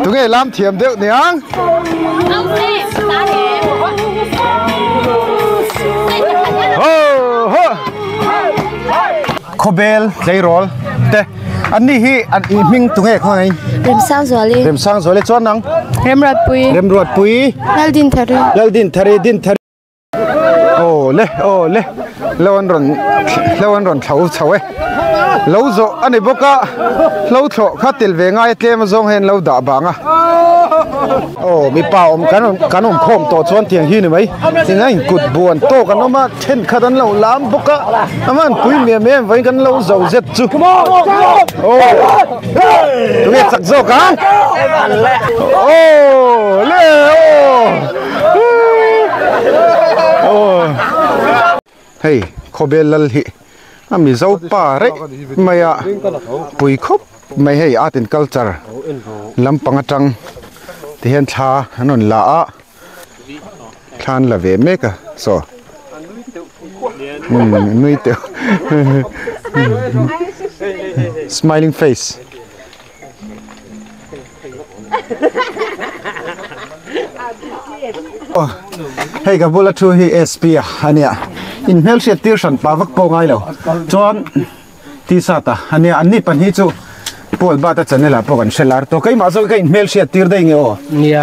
Tunge lam thiam deuh niang? Ho ho. Khawbel tleirawl te an ni hi an i hming tunge khaw nei? Remsangzuali. Remsangzuali chuan nang? Remruatpui. Remruatpui. Laldinthari. Laldinthari Dinthari. Aw le aw le lo an rawn hlo an rawn thlo chho e lo zawh a ni bawk a hlo thlawh kha tel ve ngai a tlem azawng hian lo dah bang a aw mipa awm kan kan awm khawm tawh chuan tiang hi ni mai tin a inkut buan tawk an awm a thenkhat an lo lam bawk a aman pui miam em vawiin kan lo zo zet chu aw tunge chak zawk ang aw le aw. Hei khawbel lal hi a mizo pa reuh mai a pui khawp mai hei art and culture lampang atang ti hian thla an rawn la a thla an la ve mek a saw nui teuh smiling face. Hei ka bula thu hi SP a ania in hmelhriat tir hran pa vak pawh ngai lo chuan t-shirt a ania an ni pahnih chu Paul Bata channel ah pawh kan hre lar tawh keimah zawk hi ka in hmelhriat tir daih nge aw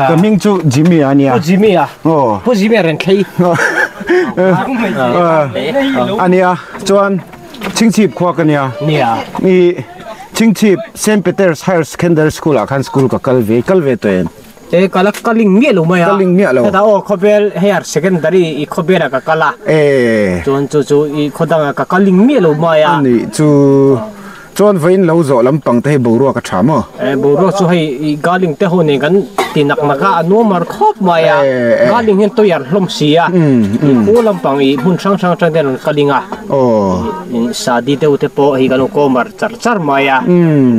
ka hming chu Jimmy a ania Pu Jimmy a aw Pu Jimmy a rawn thlei ania chuan Chingchhip khua ka nia i Chingchhip Saint Peter's Higher Secondary School ah khan school ka kal ve kal ve tawh em? E kala kaling miah lo mai a. Kaling miah lo. Heta aw khawvel Higher Secondary i khawvel ah ka kal a. E. Chuan chu chu i khawdang ah ka kaling miah lo mai a. Ani chu chuan vawiin lo zawh lampang te hei boruak a tha maw? E boruak chu hei i galing te ho nen kan ti nak nak a a nuam mar khawp mai a. Galing hian tawih ar hlawm si a. I khu lampang i hmun hrang hrang atang te an rawn kaling a. Aw. Sadi deuh te pawh hei kan lo kawm ar char char mai a.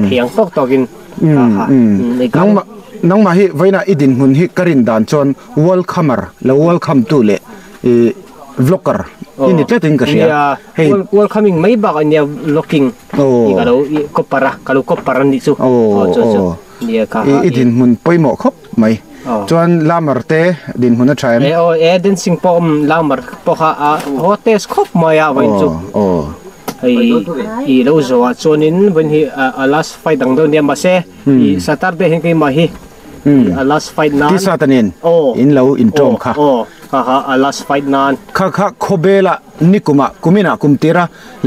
Thiang tawk tawk in. Nangmah nangmah hi vawiinah i dinhmun hi ka rin dan chuan welcomer lo welcome tu leh i vlogger i ni tlat in ka hria. Hei welcoming mai bak a nia vlogging i ka lo copper a ka lo copper a nih chu. Aw aw. I dinhmun pawimawh khawp mai. Chuan lamar te dinhmun a tha em? E aw e dancing pawh awm lamar pawh kha a haw test khawp mai a vawiin chu. Aw. Hei i lo zawh ah chuanin vawiin hi a last fight dang deuh nia mahse i Saturday hian keimah hi a last fight nan. Tisa ta nen in lo intawm kha. Aw kha kha a last fight nan. Kha kha khawbela nikumah kuminah kum tira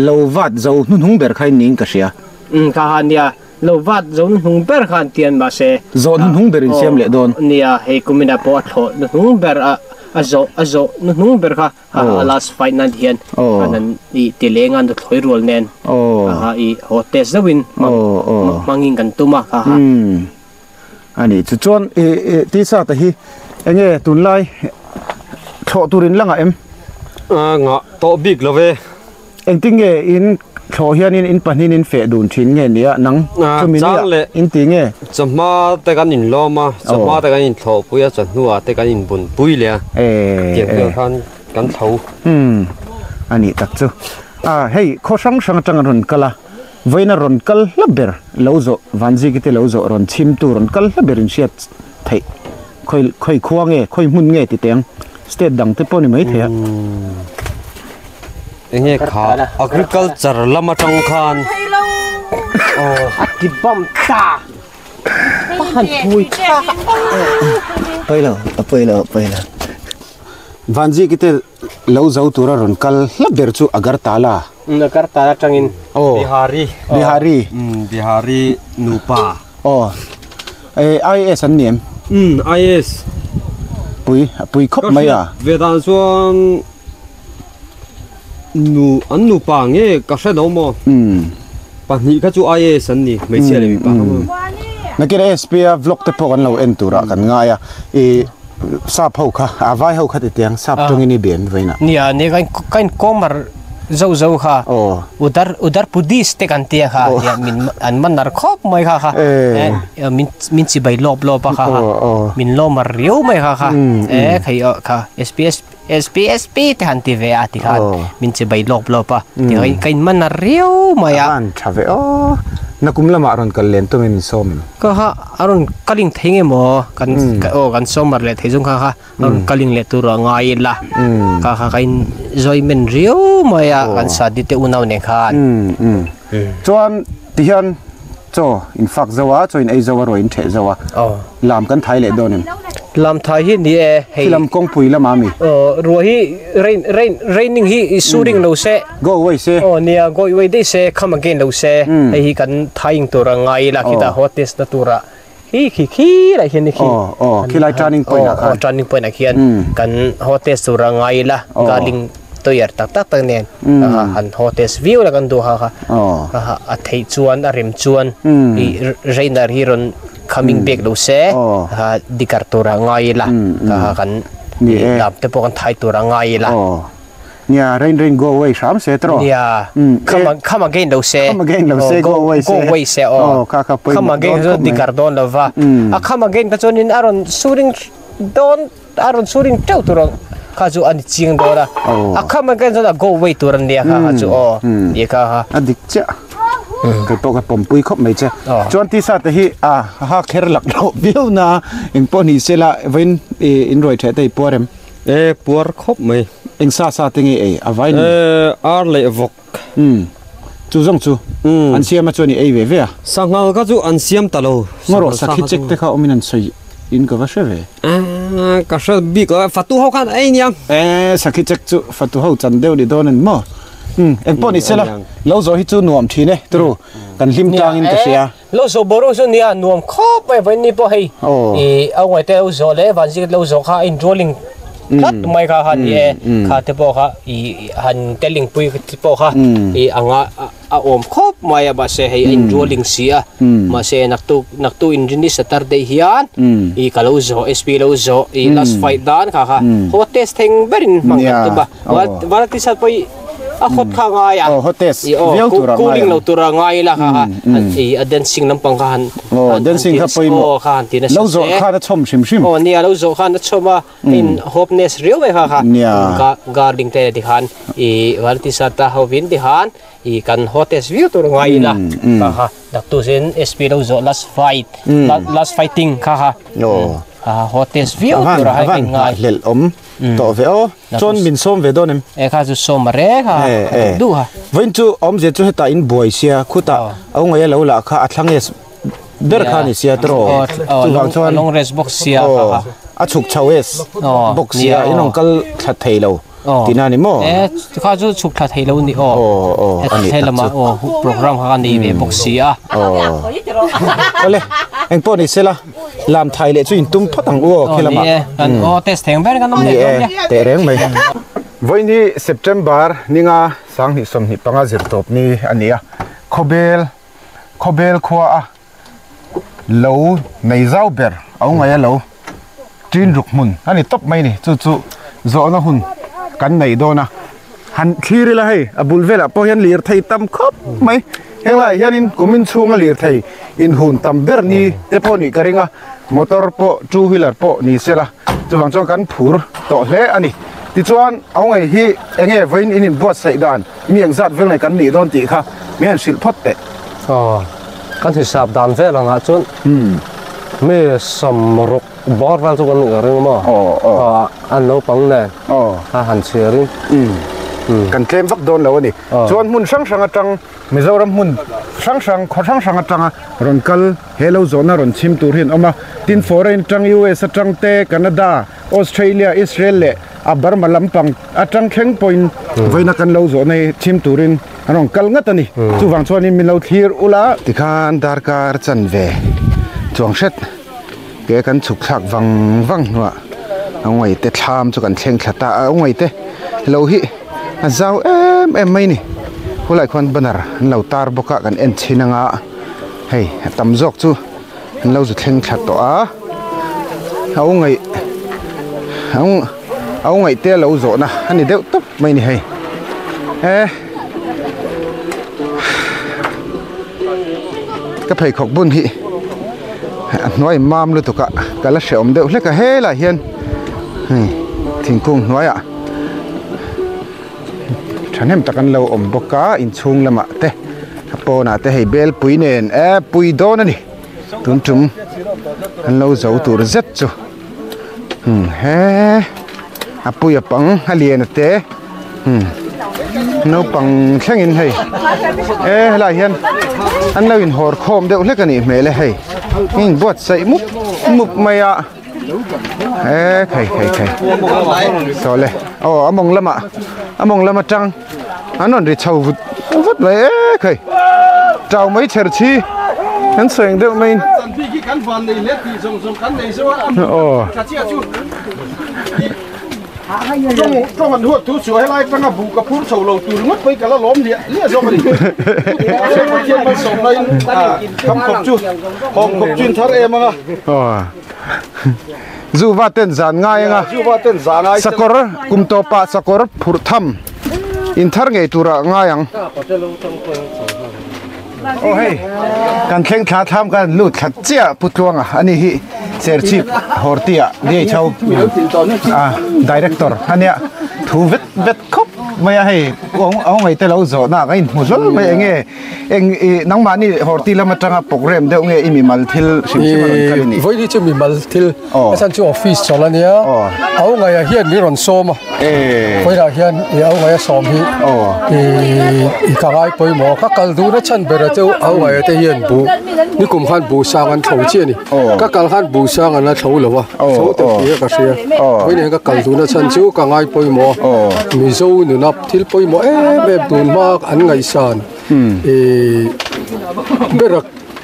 lo vat zo hnuhnung ber kha in niin ka hria. Kha kha nia Lo vat zo hnuhnung ber khan tian mahse. Zawh hnuhnung ber in siam leh dawn. Nia, hei kumina pawh a thlawh hnuhnung ber a, a zawh a zawh hnuhnung ber kha a last fight nan hian an an i ti leng a nuthlawi rual nen a i haw test deuh in hmangin kan tum a kha kha. A nih chu chuan i tisa te hi enge tunlai thlawh tur in la ngah em? Ngah tawh bik lo ve. Engtin nge in thlawh hianin in pahnihin in feh dun thin nge nia nang chumi nia in ti nge? Chawhma te kan inlawm a, chawhma te kan inthlawhpui a, chawhnuah te kan inbunpui leh a, tiang vel khan kan thlo. Umm a nih tak chu. A hei khaw hrang hrang atang an rawn kal a, vawiin a rawn kal hla ber lo zawh Vanziki te lo zawh rawn chhimtu rawn kal hla ber in hriat theih khawi khawi khua nge khawi hmun nge ti teng state dang te pawh ni maithei a. Enge kha agriculture lam atang khan a ti bam ta a han pui tha pailo a pailo a pailo Vanji kite lo zo tura rawn kal hla ber chu Agartala Agartala atangin aw Bihari Bihari Bihari nupa aw IAS an ni em IAS pui a pui khawp mai a ve dan chuan Nu an nupa nge ka hre lo maw? Pahnih kha chu IAS an ni, hmeichhia leh mipa kha maw? Nakin SP a vlog te pawh kan lo en turah kan ngai a, i sap ho kha, a vai ho kha ti tiang sap tawngin i bian vawiinah. Nia, nia ka in kawmar zauh zauh kha, Uttar Uttar Pradesh te kan tia kha, nia min an man ar khawp mai kha kha, min min chibai lawp lawp a kha kha, min lawm ar riau mai kha kha, e khai kha SPS SPSP te han ti ve a tikhan min che bai lawp lawp a ti kha ka in man a riau mai a. An tha ve aw. Nakum lamah rawn kal len tum em in sawm em? Ka kha a rawn kaling thei nge maw? Kan aw kan sawm mar leh thei zawng kha kha a rawn kaling leh tur a ngai ila. Ka kha ka in zawi men riau mai a kan sadi te unau nen khan. Chuan tihian chaw in fak zo a, chaw in ei zo a, ruai in theh zo a. Lam kan thai leh dawn em? Lam thai hi ni e hei. Khi lam kawngpui lamah mi? Aw ruah hi rain rain raining hi suring lo se. Go away se. Aw nia go away daih se come again lo se. Hei hi kan thaing tur a ngai ila khitah haw test na turah hi khi khi lai hian ni khi. Aw aw khilai turning point ah khan. Aw turning point ah khian kan haw test tur a ngai ila garling toiar tak tak tak nen han haw test viau la kan duh ha kha. A theih chuan a rem chuan i rainer hi rawn coming back lo se dikar tura ngai ila kan lam te pawh kan thai tura ngai ila. Nia rain rain go away hram se tawh. Nia come again lo se. Come again lo se go away se. Go away se aw. Kha kha pawimawh Come again chu dikar dawn lo va. A come again kha chuanin a rawn suring dawn a rawn suring teuh tur ang kha chu a ni chiang dawn a. A come again chuan a go away tur a nia kha kha chu aw. Nia kha kha. A dik chiah. Kei pawh ka pawmpui khawp mai che. Chuan tisa te hi a ha kher lak loh viau na eng pawh ni se la vawiin in ruai theh te i puar em? E puar khawp mai. Eng sa sa te nge ei a vai ni? E ar leh vawk. Umm chu zawng chu an siam a chuan i ei ve ve a. Sanghal kha chu an siam ta lo. Ngarawh sakhi check te kha awmin an sawi in ka va hre ve. E ka hre bik lo e fatu ho khan ei nia. E sakhi check chu fatu ho chan deuh ni dawn an maw? Umm eng pawh ni se la lo zawh hi chu nuam thin e turu kan hlim tlang in ka hria. Lo zawh boruak chu nia nuam khawp mai vawiin ni pawh hei ih a ngaihte lo zawh leh vanzika lo zawh kha a in rolling tlat mai kha kha ni e kha te pawh kha ih han telling pui te pawh kha ih anga a awm khawp mai a mahse hei a in rolling si a mahse naktuk naktuk in rini Saturday hian ih ka lo zawh SP lo zawh ih last fight dan kha kha haw test theng berin hmang kan tum a Valatisa pawh ih a hot kha ngai a oh hot test viau tur a ngai cooling lo tur a ngai la kha kha i a dancing lampang kha han oh dancing kha pawimawh oh kha han ti nasa lo zawh khan a chhawm hrim hrim oh nia lo zawh khan a chhawm a in hopness riau mai kha kha nia garling te ti khan i valti sata hovin ti khan i kan hot test viau tur ngai la kha kha daktu sin sp lo zawh last fight last fighting kha kha oh hot test viau tur a ngai hlel awm Tawh ve aw. Chuan min sawm ve dawn em? E kha chu sawm a rek a. E e. Duh ha. Vawiin chu awmzia chu hetah in buai sia khutah a ungaih a lo lah kha a thlang es ber kha a ni sia tawh. Chuvang chuan a long rest bawk sia kha kha. A chhuk chho es bawk sia in rawn kal thla thei lo tihna a ni maw? E kha chu chhuk thla thei lo a ni aw. Aw aw a ni tak chu. Program kha ka nei ve bawk sia. Aw. Awle engpawh ni sela. Lam thai leh chu in tum phawt ang u aw khi lamah. Ni e, kan aw test theng ber kan awm leh dawn nia. Ni e, teh reng mai. Vawiin hi September ninga sanghnih 25 zirtawp ni a ni a, Khawbel Khawbel khua a lo nei zau ber a u ngaih a lo tin ruk hmun a ni tawp mai ni, chu chu zawhna hun kan nei dawn a. Han thlir ila hei a bul velah pawh hian lirthei tam khawp mai helaiah hianin kumin chhunga lirthei inhun tam ber ni te pawh nih ka ring a motor pawh two wheeler pawh ni sela chuvang chuan kan phur tawh hle a ni tichuan a ngei hi enge vawiin in inbuatsaih dan mi engzat vel nge kan nih dawn tih kha min han hrilh phawt teh. Aw kan hisap dan vel angah chuan mi samruk Bawr vel chu kan nih ka ring maw? Aw aw. Aw an naupang nen. Aw. A han chhiar in. Umm. Kan tlem vak dawn lo a ni. Aw. Chuan hmun hrang hrang atang Mizoram hmun hrang hrang khaw hrang hrang atanga rawn kal he lo zawhna rawn chhim tur hi an awm a. Tin foreign atang US atang te Canada, Australia, Israel leh a Burma lampang atang thleng pawhin vawiina kan lo zawhna hi chhim turin an rawn kal ngat a ni. Chuvang chuanin min lo thlir ula. Tikhan darkar chanve chuang hret. Ke kan chhuk thlak vang vang hnuah a ngawi te thlam chu kan thleng thla ta a, a ngawi te lo hi a zau em em mai a ni khulai khuan banner an lo tar bawk a kan en chhin anga hei a tam zawk chu an lo zu thleng thla tawh a a u ngaih a u ngaih te a lo zawhna a ni deuh tawp mai a ni hei e ka pheikhawk bun hi. A hnuai mam lutuk a ka la hrehawm deuh hlek a helaiah hian hei thingkung hnuaiah thahnem tak an lo awm bawk a inchhung lamah te. Pawnah te hei bel pui nen e pui dawn a ni. Tun tum an lo zo tur zet chu. Hmm he a pui a pang a lian a te. Hmm naupang thlengin hei e helai hian an lo inhawr khawm deuh hlek a nih hmel e hei. Inbuatsaih mup mup mai a. E khai khai khai so le oh among lama among lama tang an on ri chho vut vut mai e khai chau mai cher chi an seng deuh mai oh trong an huat thu chu helai tanga bu ka phur chho lo tur ngot pai kala lom lia lia zo mani thian man som lai kham khop chu hom khop chun thar em anga zu va ten zan ngai anga zu va ten zan ai sakor kum to pa sakor phur tham in thar ngei tura ngai ang oh hey kan thleng thla tham kan lut thlat chia putluanga ani hi Serchhip Hortia dei chho a director ania thu vet vet khop mai a hei ong ngai te lo zo na ka in hmu zol mai enge eng nangmah ni Horti lama tanga program deuh nge i mi mal thil hrim hrim a rawn kal ani voi ni chu mi mal thil a chan chu office chawl ania au ngai ah hian mi rawn sawm a vawilah hian i au ngai a sawm hi i ka ngai pawimawh ka kal duhna chhan ber a chu au ngai te hian buh ni kum khan buh sang an thlo chiah a ni ka kal khan buh sang an la thlo lo a thlo teuh tih hi ka hria vawilah hian ka kal duhna chhan chu ka ngai pawimawh a Mizo nuna thil pawimawh em em tun hma an ngaihsan i ber a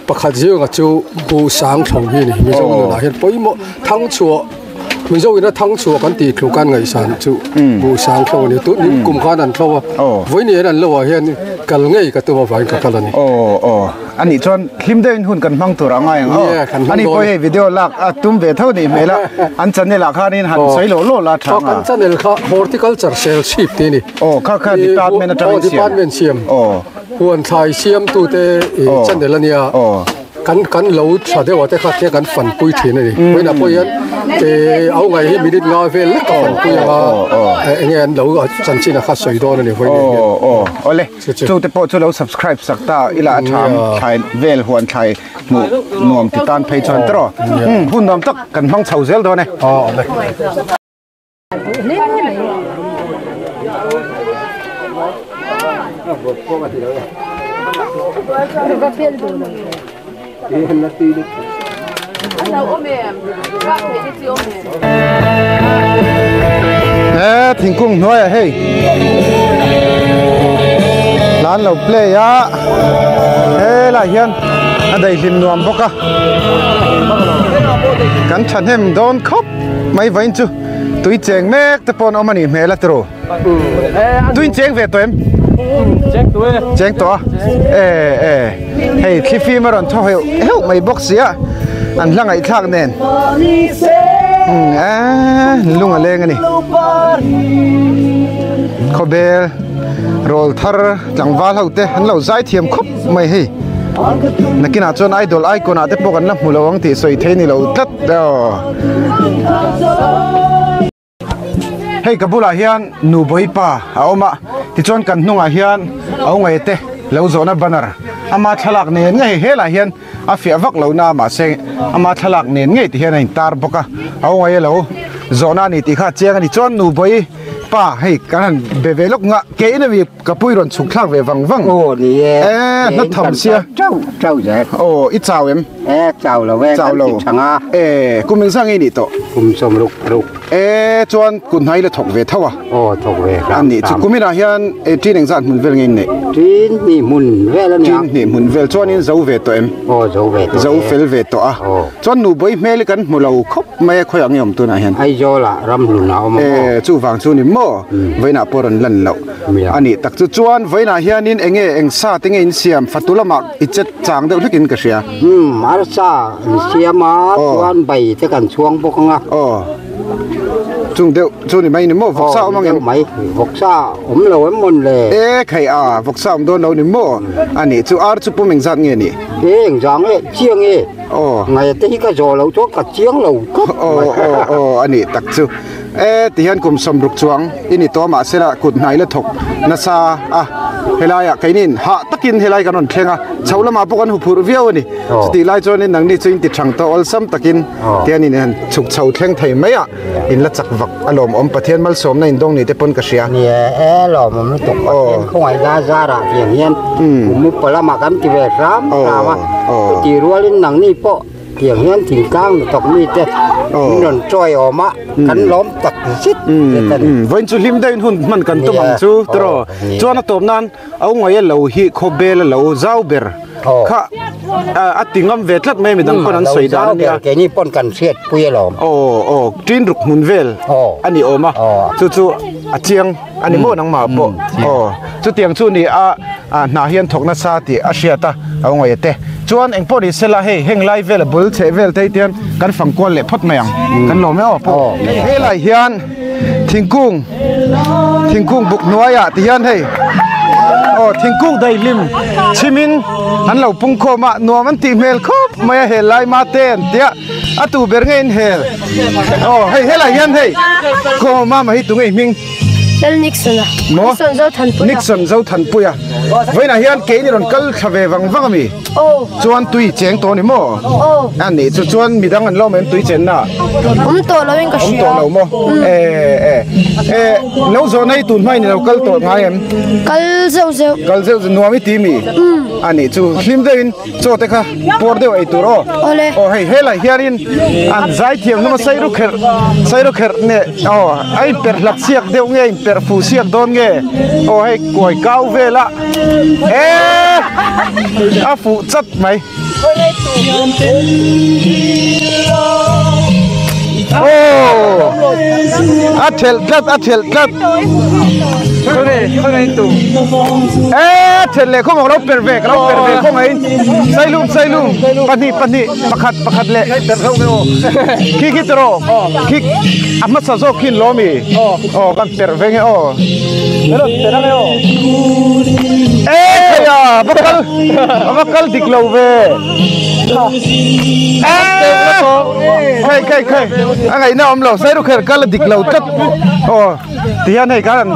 Pakhat zingah chu bu sang thlo hi a ni. Mizo nunah hian pawimawh thang chhuah Mizo ina thang chhuah kan tih tluk an ngaihsan chu bu sang thlo a ni. Tun ni kum khan an thlo a, vawiin hian an lo ah hian kal ngei ka tum avangin ka kal a ni. Aw aw a nih chuan hlim deuhin hun kan hmang tur a ngai ang aw. A nih pawh hei video lak a tum ve tho nih hmel a, an channel ah khanin han sawi loh loh la tha ang a. Kan channel kha Horticulture Serchhip tih a ni. Aw kha kha department atangin siam. Department siam. Aw. Huan thlai siamtute i channel a nia, kan kan lo tha deuh ah te kha te kan fanpui thin a ni. Vawiinah pawh hian au ngai hi minute nga vel lek a fanpui ang a, eng nge an lo chanchin a kha sawi dawn a ni vawiinah hian. Awle, chu te pawh chu lo subscribe sak ta ila a tha thlai vel huan thlai hmuh nuam ti tan phei chuan tawh hun nuam tak kan hmang chho zel dawn e. He thingkung hnuaiah hei hla an lo play a helaiah hian a daihlim nuam bawk a kan thahnem dawn khawp mai vawiin chu. Tui cheng mek te pawh an awm a nih hmel a tiraw? Tui cheng ve tawh em? Cheng tawh e. Cheng tawh a? E e hei thlifim a rawn thaw heuh heuh mai bawk si a an hla ngaihthlak nen e lung a leng a ni. Khawbel rawl thar tlangval ho te an lo zai thiam khawp mai hei. Nakinah chuan idol icon ah te pawh kan la hmu lo ang tih sawi thei a ni lo tlat. Hei ka bulah hian nu bawipa a awm a tichuan kan hnungah hian a ungaih te lo zawhna banner ama thlalak nen ngei helaiah hian a fiah vak lo na mahse ama thlalak nen ngei ti hian a intar bawk a a ungaih lo zawhna a ni tih kha a chiang a ni chuan nu bawi pa hei kan han be ve lawk nga ke in ami ka pui rawn chhuk thlak ve vang vang aw ni e e hna tham sia chau chau zel aw i chau em e chau lo e chau lo thanga e kum eng sang nge ni tawh kum sawm ruk ruk e chuan kun hnai la thawk ve tho a aw thawk ve ani chu kuminah hian e tin eng zat hmun vel nge in nei tin hnih hmun vel ani tin hnih hmun vel chuan in zo ve tawh em aw zo ve tawh zo fel ve tawh a chuan nu bawi hmel hi kan hmu lo khawp mai a khawiah nge awm tunah hian Aizawl ah ramhlun a awm a e chuvang chu ni maw vawiinah pawh rawn lan loh a nih tak chu chuan vawiinah hianin eng nge eng sa te nge in siam fatu lamah i chet chang deuh hlekin ka hria umm arsa an siam a chuan bai te kan chhuang bawk ang a aw chung deuh chu ni mai ni maw vawksa awm ang em mai vawksa awm lo em mawn le e khai a vawksa awm dawn lo ni maw a nih chu ar chu pum engzat nge ni e engzang e chiang e aw ngaih te hi ka zawh lo chuan ka chiang lo khawp mai aw aw aw a nih tak chu e tihian kum sawmruk chuang i ni tawh mahse lah kut hnai la thawk nasa a. Helaiah keinin hah takin helai kan rawn thleng a, chho lamah pawh kan huphurh viau a ni. Chutih lai chuanin nangni chu in ti thang tawh awlsam takin tianin in han chhuk chho thleng thei mai a, in la chak vak a lawmawm Pathian malsawmna in dawng ni te pawn ka hria. Ni e, lawmawm lutuk Pathian khawngaihna zarah tiang hian kum upa lamah kan ti ve hram hram a, chutih rualin nangni pawh Tiang hian thingtlang lutuk mite min rawn chawi awm a, kan lawm tak zet zet a ni. Vawiin chu hlim deuhin hun hman kan tum ang chu tiraw? Chuan a tawp nan au ngaia lo hi khawbel a lo zau ber kha a ti ngam ve tlat mai midang pawn an sawi dan a nia. Keini pawn kan hriat pui alawm. Aw aw tin ruk hmun vel a ni awm a, chu chu a chiang a ni maw nangmah pawh. Aw chutiang chu ni a. Hna hian thawk nasa tih a hriat a, a ngawi te. Chuan eng pawh ni sela hei heng lai vel a bul chheh vel te hi tian kan fang kual leh phawt mai ang. Kan lawm e aw pawh. Helai hian thingkung thingkung buk hnuaiah ti hian hei aw thingkung daihlim chhimin an lo pung khawm a, nuam an tih hmel khawp mai a hel lai ma te an tia a tu ber nge in hel aw hei helai hian hei khaw mama hi tunge i hming. Lal Nixon a. Maw? Nixon Zothanpuia. Nixon Zothanpuia. Vawiinah hian keini rawn kal thla ve vang vang a mi? Aw. Chuan tui cheng tawh a ni maw? Aw. A nih chu chuan midang an lo awm em tui chenna? Awm tawh lo in ka hria. Awm tawh lo maw? E e e lo zawhna hi tun hmain i lo kal tawh ngai em? Kal zeuh zeuh. Kal zeuh zeuh nuam i ti mi? A nih chu hlim deuhin Chaw te kha puar deuh ei tur aw. Awle. Aw hei helai hianin an zaithiam hlawm a sairu kherh sairu kherh nge aw a inperh hlat siak deuh nge a inperh fuh siak dawn nge aw hei kuai kau vel a eee a fuh chat mai. Aw a thelh tlat a thelh tlat. Eee thelh leh khawng lo per ve ka lo per ve khawng ain sailum sailum pahnih pahnih pakhat pakhat leh khi khi tiraw khi a hmasa zawk khi an lawm i aw kan per ve nge aw eee thei a va kal a va kal dik lo ve eee khei khei khei a ngaihna awm lo sairu kher kal a dik lo tlat aw. Tihian hei khan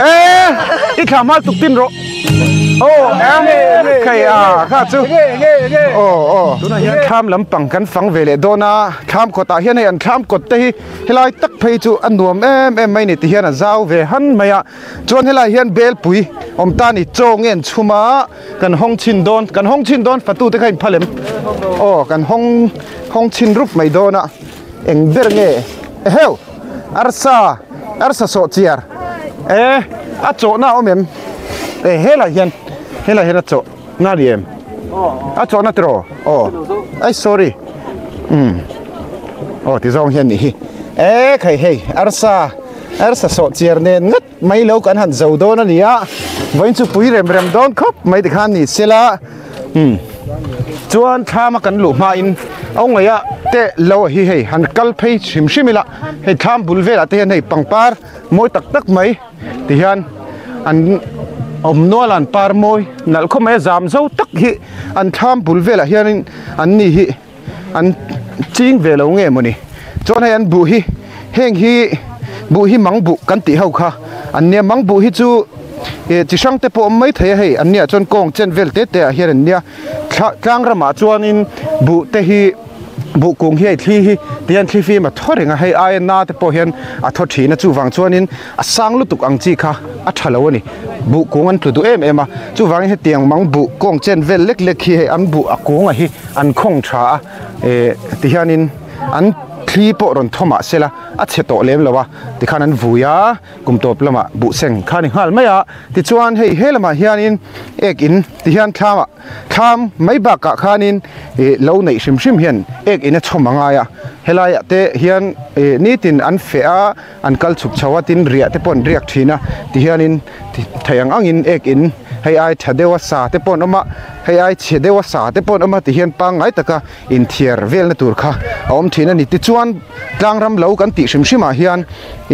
eee i thla hmal tuk tin rawh aw khei a kha chu aw aw thlam lampang kan fang ve leh dawn a thlam kawtah hian hei an thlam kawt te hi helai tak phei chu a nuam em em mai a ni tihian a zau ve han mai a chuan helai hian belpui awm ta ni chaw nge an chhum a kan hawng chhin dawn kan hawng chhin dawn fatu te kha in phal em aw kan hawng hawng chhin rup mai dawn a. Eng ber nge? Eheu! Arsa, arsa sawh chiar. E, a chawhna a awm em? E, helai hian, helai hian a chawh na ni em? A chawhna tiraw? Aw, ai sorry. Umm, aw ti zawng hian nih hi. E, khai hei, arsa, arsa sawh chiar nen ngat mai lo kan han zo dawn a ni a. Vawiin chu pui rem rem dawn khawp mai tikhan ni sela. Umm chuan thlam a kan luh hmain a ngaih a te lo hi hei han kal phei hrim hrim ila hei thlam bul velah te hian hei pangpar mawi tak tak mai ti hian an awm nual a an par mawi nalh khawp mai a zam zo tak hi an thlam bul velah hianin an ni hi an ching ve lo nge mawni chuan hei an buh hi heng hi buh hi mang buh kan tih ho kha an nia mang buh hi chu ih chi hrang te pawh awm mai thei a hei an nia chuan kawng chen vel te te ah hian an nia thla tlang ramah chuanin buh te hi buh kung hi hei thli hi ti hian thli fim a thaw reng a hei aia na te pawh hian a thaw thin a chuvang chuanin a sang lutuk ang chi kha a tha lo a ni buh kung an tlu duh em em a chuvangin hetiang mang buh kawng chen vel lek lek hi hei an buh a kungah hi an khawng tha a eh tihianin an thli pawh rawn thaw mah sela a chhe tawh lem lo a tikhan an vui a kum tawp lamah buh seng kha a ni nghal mai a tichuan hei he lamah hianin ek in tihian thlamah thlam mai bakah khanin ih lo neih hrim hrim hian ek in a chhawm a ngai a helaiah te hian ih nitin an feh a an kal chhuk chho a tin riah te pawh an riak thin a tihianin theih ang angin ek in hei ai tha deuh a sa te pawh an awm a hei ai chhe deuh a sa te pawh an awm a tihian pangngai taka inthiar velna tur kha a awm thin a ni tichuan tlang ram lo kan tih hrim hrim ah hian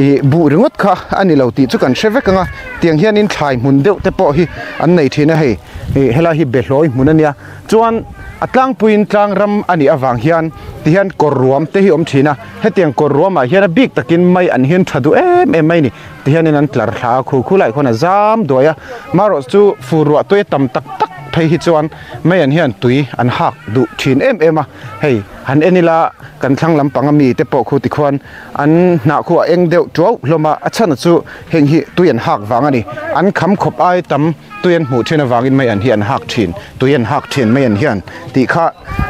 ih buh ringawt kha a ni lo tih chu kan hre vek ang a tiang hianin thlai hmun deuh te pawh hi an nei thin a hei ih helai hi behlawi hmun a nia chuan. A tlangpuiin tlang ram a nih avang hian tihian kawr ruam te hi awm thin a, hetiang kawr ruamah hian a bik takin mai an hian tha duh em em mai a ni. Tihianin an tlar thla a, khu khu laiah khuan a zam duai a, marawh chu fur ruah tui a tam tak tak phei hi chuan mai an hian tui an hak duh thin em em a, hei han en ila kan thlang lampang ami te pawh khu tikhuan an hnah khu a eng deuh tuau hlawm a, a chhan chu heng hi tui an hak vang a ni, an kham khawp ai tam. Tui an hmuh thin avangin mai an hi an hak thin, tui an hak thin mai an hian tih kha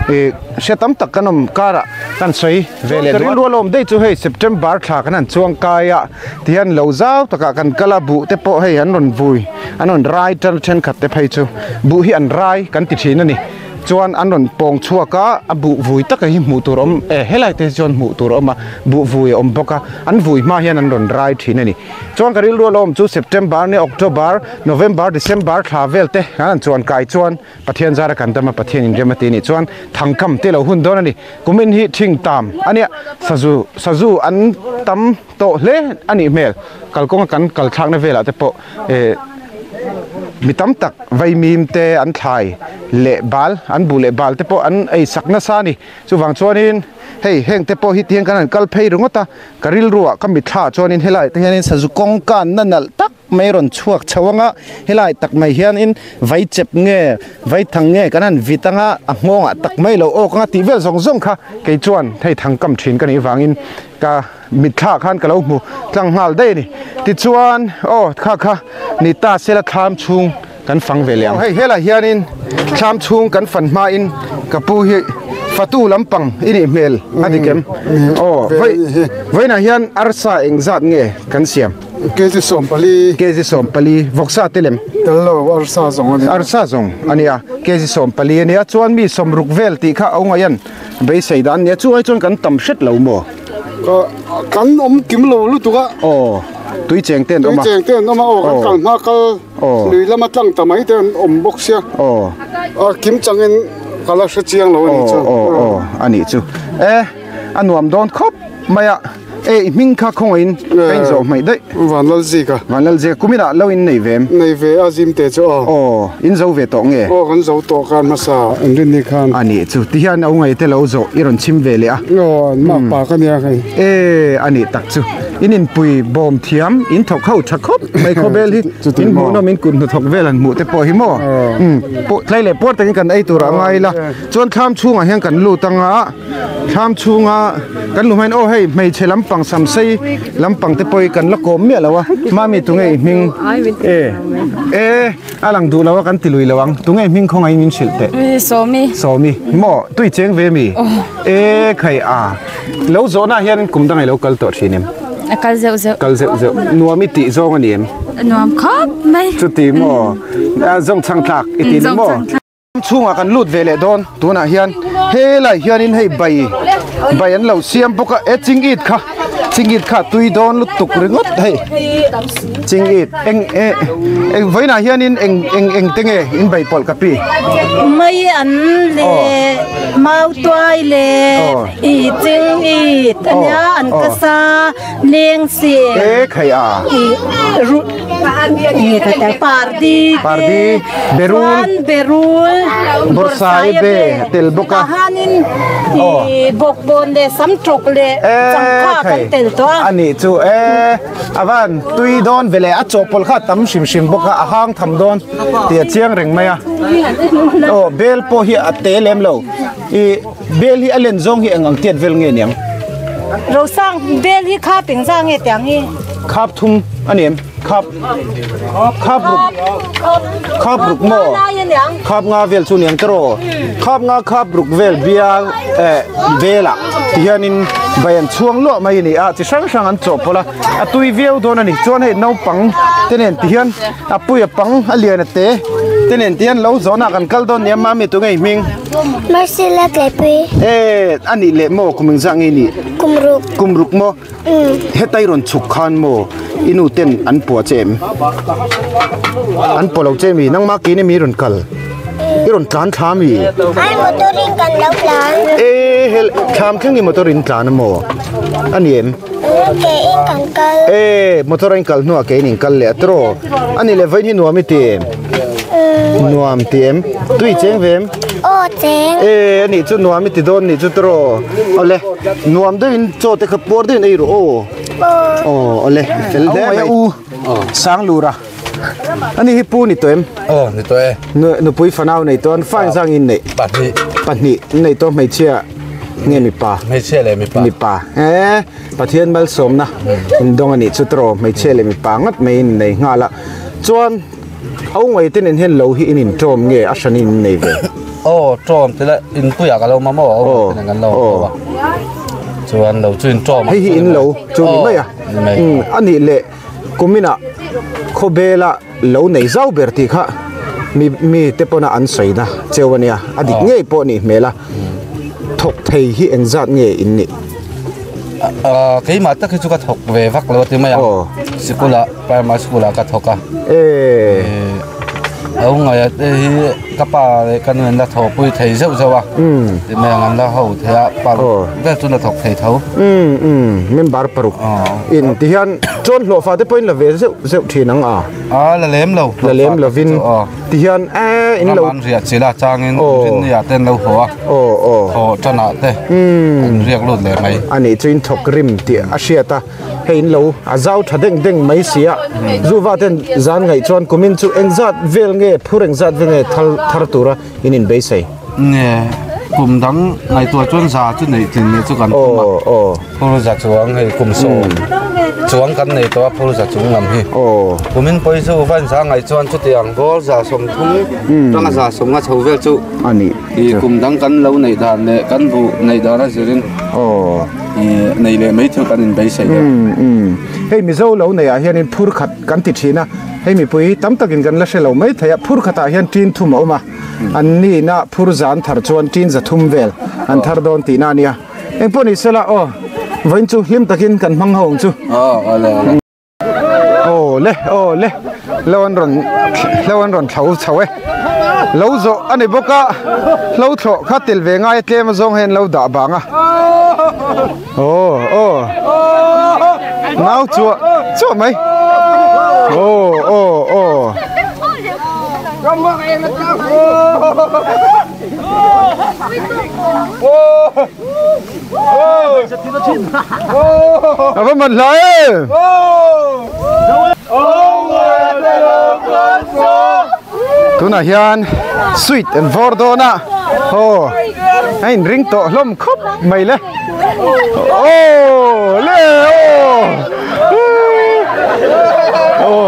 ih hria tam tak kan awm karah kan sawi ve leh duh a. Ka rilru a lawm daih chu hei September thla kan han chuang kai a tihian lo zau takah kan kal a, buh te pawh hei an rawn vui an rawn rai tan thenkhat te phei chu buh hi an rai kan ti thin a ni. Chuan an rawn pawng chhuak a, a buh vui taka hi hmuh tur a awm e helai te hi chuan hmuh tur a awm a, buh vui a awm bawk a, an vui hma hian an rawn rai thin a ni. Chuan ka rilru a lo awm chu September nge October, November, December thla vel te kan han chuan kai chuan Pathian zara kan dam a, Pathian inrem a ti nih chuan thangkam te lo hun dawn a ni. Kumin hi thing tam a nia, sazu sazu an tam tawh hle a nih hmel. Kalkawnga kan kal thlakna velah te pawh eh mi tam tak vaimim te an thlai leh bal, an buh leh bal te pawh an ei sak nasa a ni. Chuvang chuanin hei heng te pawh hi tihian kan han kal phei ringawt a, ka rilruah ka mitthla chuanin helaiah te hianin sazu kawngka na nalh tak mai rawn chhuak chho ang a, helai tak mai hianin vai chep nge vai thang nge kan han vit ang a, a nghawngah tak mai lo awk ang a tih vel zawng zawng kha kei chuan hei thang kam thin ka nih vangin ka mitthla khan ka lo hmu tlang nghal daih a ni. Tichuan aw kha kha ni ta sela thlam chhung kan fang ve leh ang. Hei helai hianin thlam chhung kan fan hmain ka pu hi fatu lampang i nih hmel a ni kem. Aw vawi vawiinah hian arsa engzat nge kan siam? Kg 40. Kg 40 vawksa te lem? Tel lo arsa zawng a ni. Arsa zawng a nia kg 40 a nia chuan mi sawmruk vel tih kha a ungaihan beisei dan a nia chu ai chuan kan tam hret lo maw? Kan awm kim lo lutuk a. Aw tui cheng te an awm a. Tui cheng te an awm a aw kan kal hma kal. Lui lama tlang ta mai te an awm bawk sia. A kim changin ka la hre chiang lo a nih chu. Aw a nih chu. E a nuam dawn khawp mai a. E i hming kha khawngaihin ka inzawh hmaih daih. Vanlalzika. Vanlalzika kuminah lo in nei ve em? Nei ve a zim te chu aw. Aw in zo ve tawh nge? Aw kan zo tawh khan hmasa an rin ni khan. A nih chu tihian a ungaih te lo zawh i rawn chim ve leh a. Aw an mak pa ka nia hei. E a nih tak chu. In inpui bawm thiam in thawk ho tha khawp mai khawvel hi in hmuh nawm in kut hnathawk vel han hmuh te pawh hi maw pawh tlai leh puar takin kan ei tur a ngai ila chuan thlam chhungah hian kan lut anga thlam chhunga kan luh hmain aw hei hmeichhe lampang samsei lampang te pawh hi kan la kawm miah lo a mami tunge i hming e e a lang duh lo a kan ti lui lo ang tunge i hming khawngaih in hrilh teh sawmi sawmi maw tui cheng ve mi e khai a Lo zawhna hian kum dang i lo kal tawh thin em? A kal zeuh zeuh. Kal zeuh zeuh. Nuam i tih zawng a ni em? Nuam khawp mai. Chuti maw? Zawng chhang thlak i ti ni maw? Chhungah kan lut ve leh dawn tunah hian helai hianin hei bai bai an lo siam bawk a e chingit kha chingit kha tui dawn lutuk ringawt hei chingit eng e eng vawiinah hianin eng eng eng te nge in bai pawlh ka pi? Mai an leh mau tuai leh. I ching i ania an ka sa leng se e khai a i ru nge ka tel pardi pardi berul chuan berul borsai be tel bawk a hanin i bawkbawn leh sam ṭawk leh changkha kan tel tawh a ani chu e avan tui dawn vele a chawhpawlh kha tam hrim hrim bawk a a hang tham dawn tih a chiang reng mai a aw bel pawh hi a te lem lo i Bel hi a len zawng hi eng ang tiat vel nge niang? Rosang, bel hi khap eng zah nge tiang hi? Khap thum a ni em? Khap khap ruk khap ruk maw? Khap nga vel chu niang tawh. Khap nga khap ruk vel bial eh velah ti hianin bai an chhuang luah mai a ni a, chi hrang hrang an chawhpawlh a, a tui viau dawn a ni. Chuan hei naupang te nen ti hian a pui a pang a lian a te te nen ti hian lo zawnah kan kal dawn nia mami tu ngei hming. Marcella Tleipui. E a nih leh maw kum engzah nge nih? Kum ruk. Kum ruk maw? Hetai rawn chhuk khan maw i nu ten an pua che em? An pua lo che mi? Nangmah keini mi rawn kal? I rawn tlan thla mi? Ai motor in kan lo tlan. E hel thlam thleng i motor in tlan a maw? A ni em? Ke in kan kal. E motor in kal hnuah ke in in kal leh a tiraw? A nih leh vawiin hi nuam i ti em? Nuam ti em? Tui cheng ve em? Aw cheng. E ani chu nuam i ti dawn ni chu tawh awle nuam deuhin chaw te kha puar deuhin ei rawh aw. Aw awle fel hle mai. U Sanglura ani hi pu ni tawh em? Aw ni tawh e. Nupui fanau nei tawh an fine zang in neih? Pahnih. Pahnih nei tawh hmeichhia nge mipa? Hmeichhia leh mipa. Mipa e Pathian malsawmna indawng a nih chu tawh hmeichhia leh mipa ngat mai in nei nghal a chuan a ungaih te nen hian lo hi in intawm nge a hran in nei ve? Aw tawm te la inpuiah ka lo mamawh a ungaih te nen kan lo awm a chuan lo chu intawm hei hi in lo chu ni mai a a nih leh kuminah khawbela lo nei zau ber tih kha mi mi te pawna an sawina cheu a nia a dik ngei pawh a nih hmel a thawk thei hi engzat nge in nih? Keimah tak hi chu ka thawk ve vak lo a ti mai a sikul ah primary school ah ka thawk a a ungaih te hi ka pa leh ka nu an la thawhpui thei zeuh zeuh a ti mai ang an la ho thei a paruk vel chu la thawk thei tho member paruk in ti hian chuan hlawhfa te pawhin la ve zeuh zeuh thin ang a a la lem lo la lem lovin ti hian e in lo an riah chila changin rinni ah te an lo haw a haw tan ah te an riak lut leh mai ani chu in thawk rim tih a hriat a hei in lo a zau tha deng deng mai si a zuva ten zan ngaih chuan kumin chu engzat vel nge phur engzat vel nge thal thar tura in in beisei nge kum dang ngaihtuah chuan za chu neih tlin leh chu kan tum a phur za chuang hei kum sawm chuang kan nei tawh a phur za chung lam hi kumin pawi chu va in za ngaih chuan chutiang bawr za sawmthum tanga za sawm nga chho vel chu ani kum dang kan lo neih dan leh kan buh neih dan a zirin Nei leh mai thil kan inbeisei deuh. Hei Mizo lo neiah hianin phur khat kan ti thin a, hei mipui tam takin kan la hre lo mai thei a, phur khatah hian tin thum a awm a, an nihna phur za an thar chuan tin za thum vel an thar dawn tihna a nia. Engpawh ni sela aw, vawiin chu hlim takin kan hmang ho ang chu. Aw le aw le hlo an rawn hlo an rawn thlo chho e lo zawh a ni bawk a hlo thlawh kha tel ve ngai a tlem a zawng hian lo dah bang a aw aw nau chuah chuah mai aw aw aw. A va man hla em! Tunah hian sweet an vawr dawn a, aw a inring tawh hlawm khawp mai le. Aw le aw aw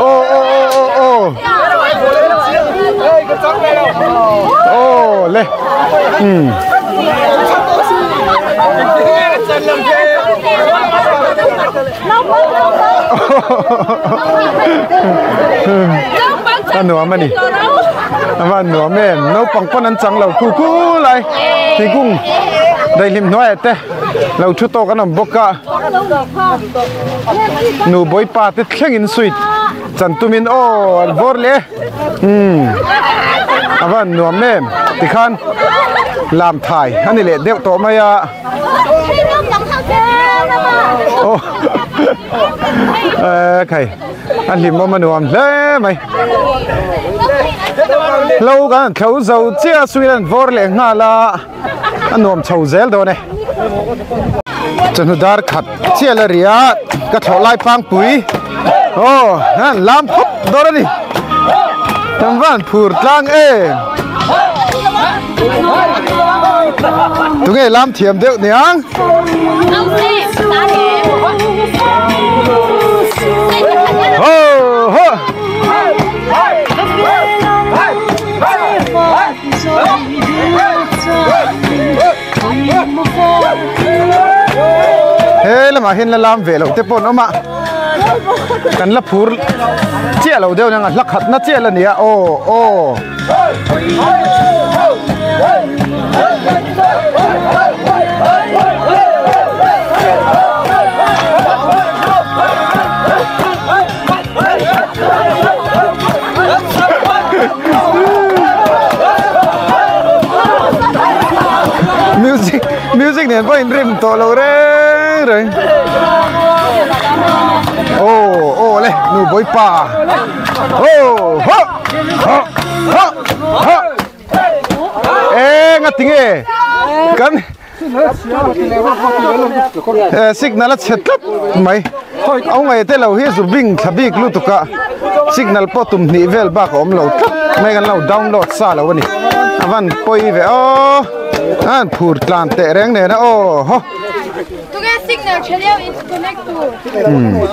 aw aw aw aw le um a nuam a ni a van nuam em naupang pawn an chang lo khu khu lai thingkung daihlim hnuaiah te lo thu tawk an awm bawk a nu bawipa te thlengin sweet chan tumin aw an vawr leh umm a van nuam em tikhan lam thai a ni leh deuh tawh mai a aw khai a hlimawm a nuam hle mai hlo kan han thlo zo chiah a sweet an vawr leh nghal a a nuam chho zel dawn e chawhnu dar khat chiah la ri a ka thlawh lai pangpui aw an lam khawp dawn a ni kan van phur tlang em tunge lam thiam deuh niang ho ho He lamah hian la lam ve loh te pawh an awm a kan la phur chiah lo deuh aniang a hla khatna chiah la ni a aw aw. Music music nen pawh inrim tawh lo reng reng. Aw aw le nu bawi pa aw ho ho ho ho eng a ti nge kan signal a chhe tlat mai au ngei te lo hi zu bing thla bik lutuk a signal pawh tum hnih vel bak a awm lo tlat mai kan lo download sa lo a ni a van pawi ve aw an phur tlan teh reng nen a aw haw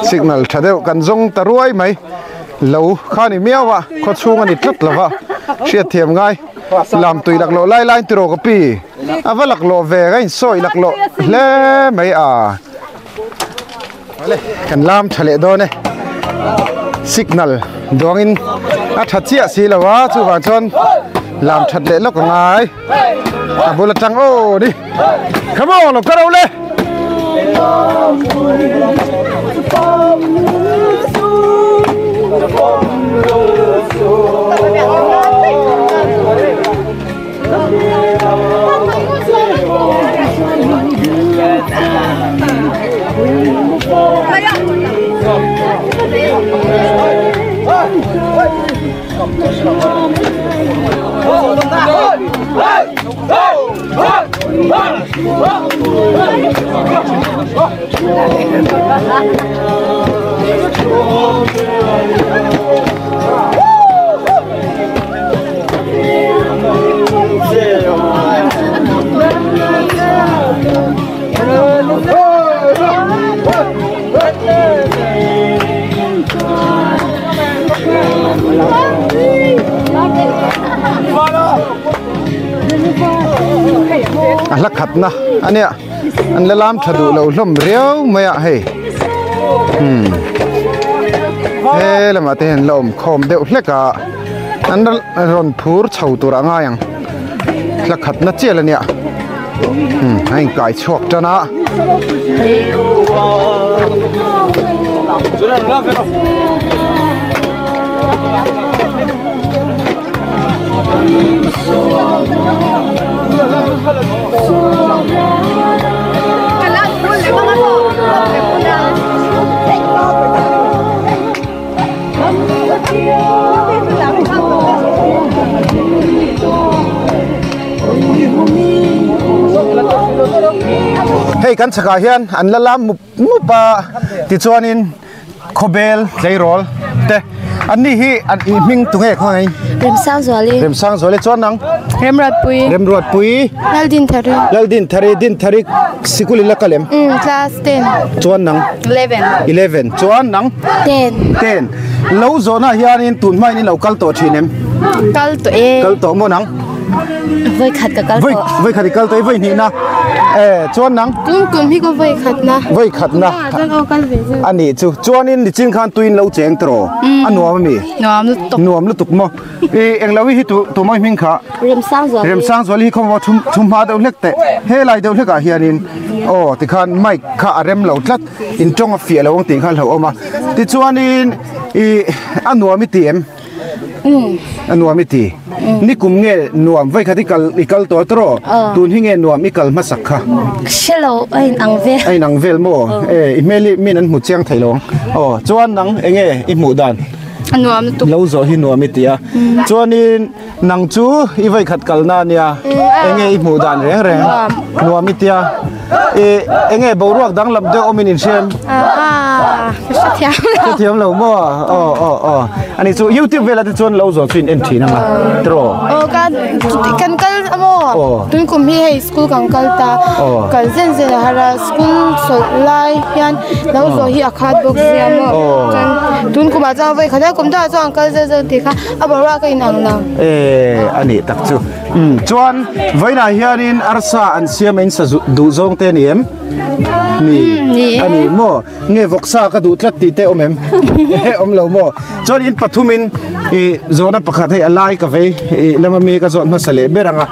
signal tha deuh kan zawng ta ruai mai lo kha ni miau a khaw chhung a ni tlat lo va hriatthiam ngai lam tui laklawh lai lai tiraw ka pi a va laklawh ve ka insawi laklawh hle mai a kan lam tha leh dawn e signal duangin a tha chiah si lo a chuvang chuan lam that leh lawk a ngai a bul atang aw ni come on lo ka ro le A hla khat na ania an la lam tha duh lo hlawm riau mai a hei he lamah te hian la awm khawm deuh hlek a an rawn phur chho tur a ngai ang hla khat na chial ania a inkai chhuak tan a. Hei kan chhakah hian an la lam mup mup a tichuanin khawbel tleirawl te an ni hi an ih hming tunge khawngaih Remsangzuali Remsangzuali chuan nang Remruatpui Remruatpui Laldinthari Laldinthari Dinthari sikul in la kal em Class 10 chuan nang 11 11 chuan nang 10 10 lo zawhna hianin tun hmain in lo kal tawh thin em kal tawh e kal tawh maw nang voi khat ka kal tawh voi khat i kal tawh i voi hnih na e chuan nang tun kum hi ko voi khat na voi khat na ani chu chuanin nichin khan tuin lo cheng tro a nuam ami nuam lutuk nuam lutuk maw i englo hi tu tu mai hming kha Remsangzuali Remsangzuali hi khawm thum thum hma deuh hlek teh helai deuh hlekah hianin aw tikhan mic kha a rem lo tlat in tawng a fiah lo ang tih kha a hlauhawm a tichuanin ih a nuam i ti em a nuam i ti ni kum nge nuam vai khat i kal i kal tawh tawh tun hi nge nuam i kal hmasak kha hrelo a inang vel a inang vel maw e i hmel hi min an hmu chiang thei lo ang aw chuan nang enge i hmuh dan a nuam lutuk lo zawh hi nuam i ti a chuanin nang chu i vai khat kalna ania enge i hmuh dan reng reng nuam i tia e enge boruak dang lam deuh awmin in hriam hrethiam lo maw aw aw aw ani chu youtube vela te chuan lo zawh chu in en thin anga tiraw aw kan kan kal amaw tun kum hi hei school kan kal ta kal zen zen a har a school chawlh lai hian lo zawh hi a khat bawk sia maw chuan tun kumah chuan vawi khat a kum dangah chuan kal zel zel tih kha a boruak a inang lo e ani tak chu chuan vawiinah hianin arsa an siam a in sa duh zawng te a ni em ni ani maw nge vawksa ka duh tlat tih te awm em awm lo maw chuan in pathumin ih zawhna pakhat hei a lai ka vei ih lama mi ka zawt hmasa leh ber ang a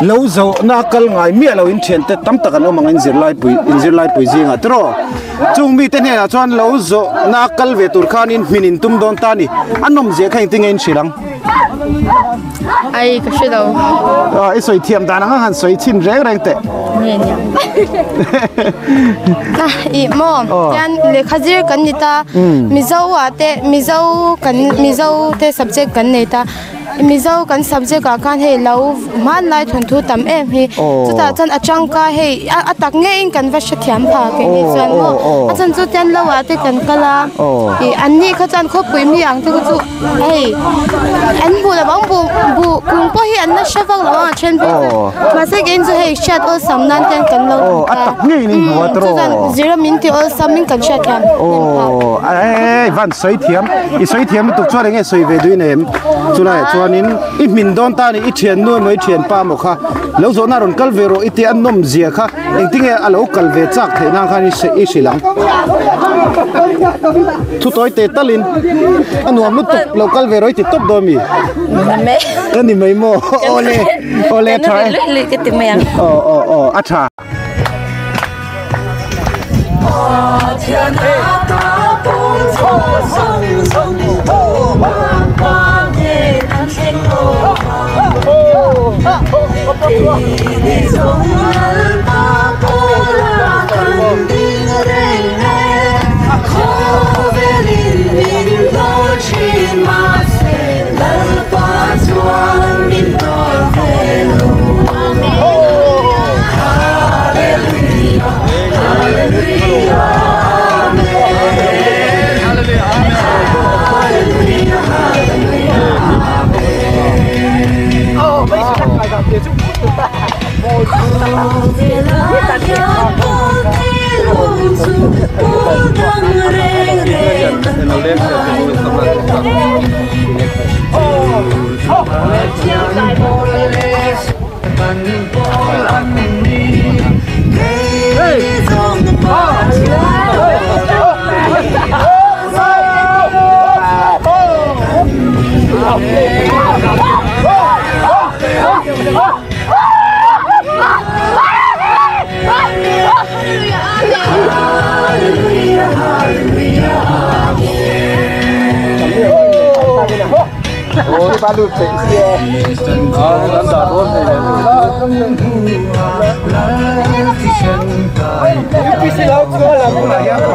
lo zawhna kal ngai miah lo in thiante tam tak an awm ang in zirlai pui in zirlai pui zingah te rawh chung mite hnenah chuan lo zawhna kal ve tur khanin hmin in tum dawn ta a ni a nawm zia kha engtin nge in hrilh ang. Ai ka hre lo. Aw i sawi thiam dan anga han sawi chhin reng reng teh. Nge nia. I maw tian lehkha zir kan ni ta Mizo ah te Mizo kan Mizo te subject kan nei ta Mizo kan subject ah khan hei lo hmanlai thawnthu tam em hi chutah chuan a tangkai hei a tak ngeiin kan va hrethiam pha kei ni chuan maw a chhan chu tian lo ah te kan kal a ih an ni kha chuan khawpui mi ang te kha chu hei an hmuh lo ang buh buh kung pawh hi an la hre vak lo ang a then phei chuan mahse keiin chu hei hriat awlsam nan te kan lo a tak ngeiin in hmu a tawh chuan zira min ti awlsam in kan hriat thiam aw van sawi thiam i sawi thiam lutuk chuan enge sawi ve duin em chulaiah chuanin i hmin dawn ta ni i thiannu emaw i thianpa emaw kha lo zawhna rawn kal ve rawh i tia a nawm zia kha Engtinge a lo kal ve chak theih nan khan i hrilh ang. Thu tawi te talin a nuam lutuk lo kal ve rawh i ti tawp dawn mi? Ka ni mai maw? Awle awle a tha e. Aw aw aw a tha.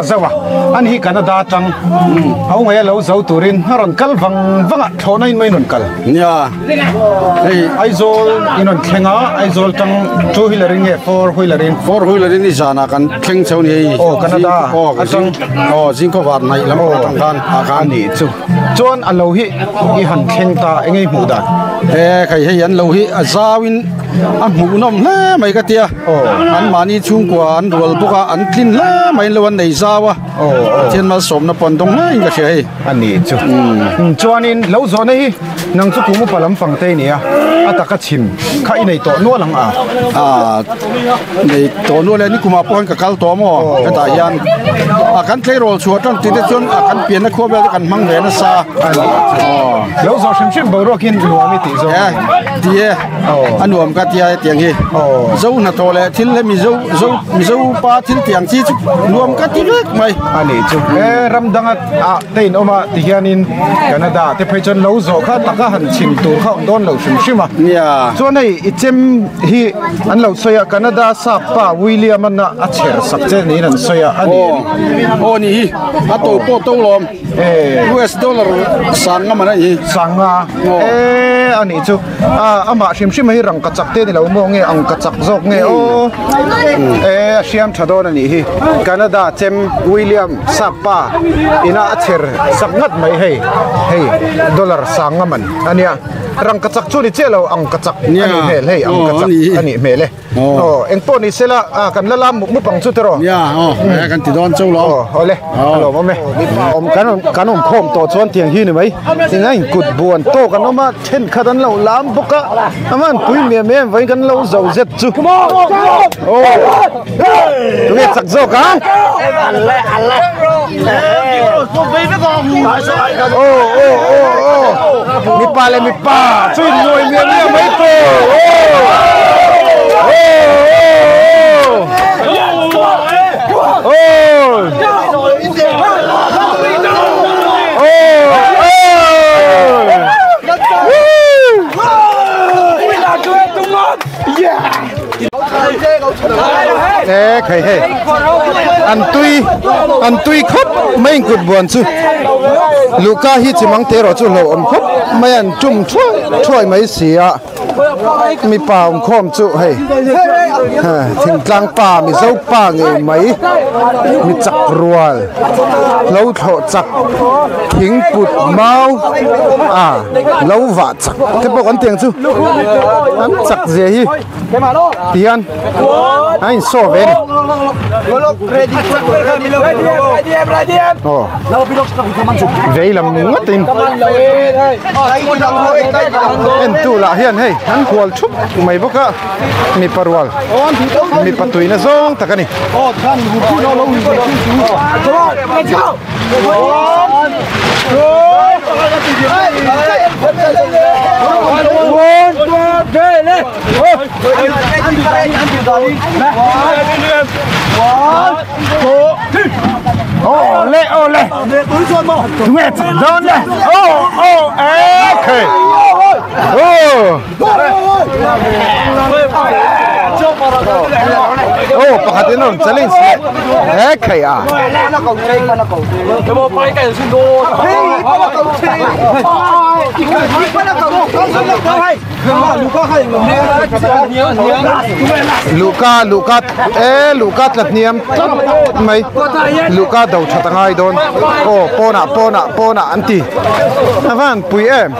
Zo a an hi Canada atang ho ngai a lo zo turin a rawn kal vang vang a thlawhna in mai in rawn kal. Nia hei Aizawl in rawn thleng a Aizawl tang two wheeler in nge four wheeler in four wheeler in i zanah kan thleng chho ni hei aw Canada atang aw zingkhaw var hnaih lam atang khan ah khan a nih chu chuan a lo hi i han thleng ta eng nge hmuh dan e khai hei an lo hi a zau in a hmuh nawm hle mai ka tia an mahni chhungkua an rual bawk a an tlin hle mai an lo an nei zau a Pathian malsawmna pawh an dawng hle in ka hria hei a nih chu chuanin lo zawhna hi nang chu kum upa lampang te i ni a a taka chhim kha i nei tawh nual ang a nei tawh nual e nikumah pawh hian ka kal tawh maw hetah hian a kan tleirawl chhuah tang tih te chuan a kan pianna khua vel te kan hmang ve nasa lo zawh hrim hrim boruakin nuam i tih zawk e ti e a nuam ka tia hetiang hi zo hnathawh leh thil hemi zo zo mizo pa thil tiang chi chu nuam ka ti vek mai a nih chu e ram danga ah te in awm a ti hianin Canada te phei chuan lo zawh kha taka han chhim tur kha awm dawn lo hrim hrim a nia chuan hei i chem hi an lo sawi a Canada sap pa William an a chher sak che niin an sawi a a ni aw ni hi a to pawh to lawm US dollar sang nga man a ni sang nga e a nih chu a amah hrim hrim hi rangka chak te ni lo maw nge angka chak zawk nge aw e a hriam tha dawn a nih hi Canada chem William sap pa ina a chher sak ngat mai hei hei dollar sang nga man a nia rangka chak chu ni chiah lo angka chak a nih hmel hei angka chak a nih hmel e aw eng pawh ni sela a kan la lam mup mup ang chu tiraw nia aw he kan ti dawn chauh lo aw awle a lawm awm e awm kan kan awm khawm tawh chuan tiang hi ni mai tinga in kut buan tawk an awm a thenkhat an lo lam bawk a aman pui miam em vawiin kan lo zo zet chu aw tunge chak zawk ang aw aw aw aw mipa leh mipa chu in nuai miam miam mai tawh aw aw aw. E khai hei an tui an tui khawp mai in kut buan chu luhka hi chi mang te erawh chu hlauhawm khawp mai an tum thuai thuai mai si a mipa awm khawm chu hei thingtlang pa mizo pa ngei mai mi chak rual lo thlawh chak thing put mau a lo vah chak te pawh kan tiang chu an chak zia hi tihian a in saw ve a ni aw vei lam ngawt in en tu lah hian hei an hual thup mai bawk a mipa rual mipa tuina zawng tak a ni. Ô lê ô lê Chúng em chẳng đơn lê Ô ô ê khê Ô Ô pakhat in rawn challenge leh he khei a. Luhka luhka e luhka tla hniam tlat mai luhka do that a ngai dawn aw pawnah pawnah pawnah an ti a van pui em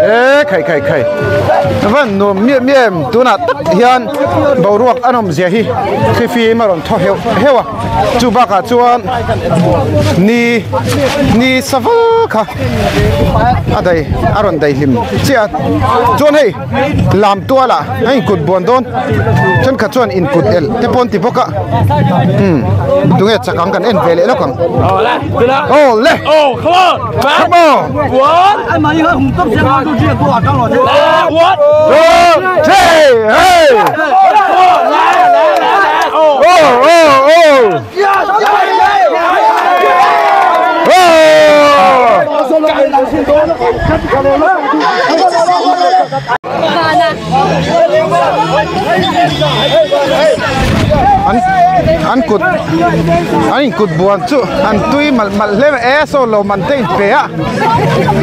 e khai khai khai a van nuam miah miah em tunah tak hian boruak a nawm zia hi thlifim a rawn thaw heuh heuh a. Chu bakah chuan ni ni saval kha a dai a rawn dai hlim chiah a chuan hei lam tualah a inkut buan dawn thenkhat chuan inkut elh te pawh an ti bawk a umm tunge chak ang kan en ve leh lawk ang aw le come on two three hey. An an kut an inkut buan chu an tui malh malh hle mai e saw lo man te a inpe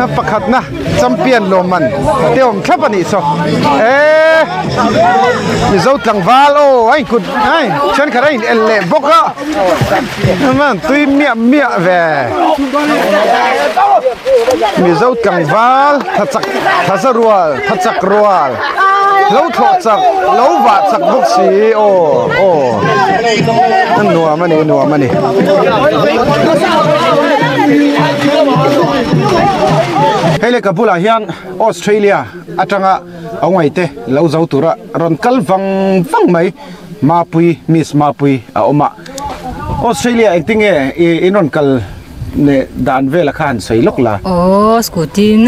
a pakhatna. Champion lawmman te awm thlap a nih saw eee Mizo tlangval aw a inkut ai thenkhat a in el leh bawk a chuan tui miah miah ve Mizo tlangval tha chak tha za rual tha chak rual lo thlawh chak lo vah chak bawk si aw aw a nuam a ni nuam a ni. Hei le ka bulah hian Australia atanga a ngaite lo zo tura rawn kal vang vang mai Mapui Miss Mapui a awm a Australia engtinge in rawn kal leh dan vela kha han sawi lawk la. Aw scooty in.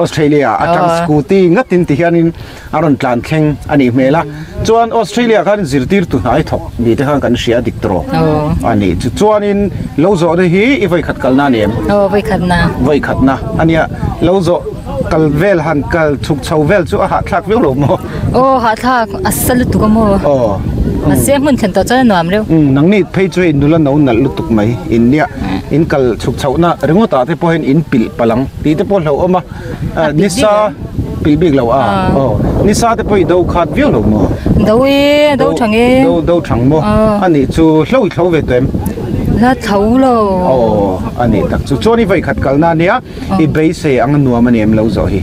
Australia atang scooty ngatin ti hianin a rawn tlan thleng a nih hmel a chuan Australia khan zirtir tu hnai thawk ni te khan kan hria dik tawh a nih chu chuanin lo zawhna hi i vawikhat kalna a ni em? Aw vawikhatna. Vawikhatna a nia lo zawh kal vel han kal chhuk chho vel chu a hahthlak viau lo maw? Aw hahthlak a sa lutuk a maw? Aw. Mahse hmun thlen tawh chuan a nuam reuh. Nangni phei chu hei nula no nalh lutuk mai in nia in kal chhuk chhohna ringawt ah te pawh hian in pilh palh ang tih te pawh hlauhawm a. Nisa pilh bik lo a aw nisa te pawh i do khat viau lo maw? Do e do thang e do do thang maw a nih chu hlo i thlo ve tawh em? La thlo lo aw a nih tak chu chuan i vawikhat kalna ania i beisei ang a nuam a ni em lo zawh hi?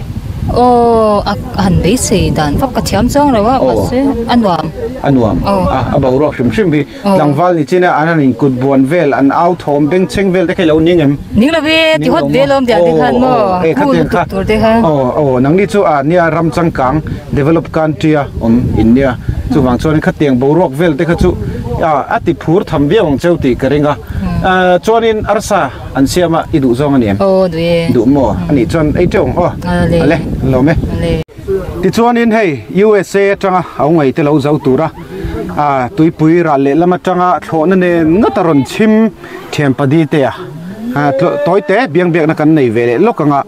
Aw a han beisei dan vak ka thiam chuang lo a mahse a nuam a nuam a a boruak hrim hrim hi Tlangval ni chin a an han inkut buan vel, an au thawm bengchheng vel te kha i lo ning em? Ning lo e, ti hawt ve lawm diah te khan maw, khu lutuk tur te kha. Aw aw, nangni chu a nia ram changkang, develop country a awm in nia, chuvang chuanin khatiang boruak vel te kha chu a ti phur tham viau ang cheu tih ka ring a. Chuanin arsa an siam a, i duh zawng a ni em? Aw duh e. Duh maw? A nih chuan ei teuh ang aw. Ale, an lawm e. Tichuanin hei USA atanga au ngaite lo zo tura A tuipui ral lehlam atanga thlawhna nen ngawt a rawn chhim thian padi te a tawi te biang biakna kan nei ve leh lawk ang a.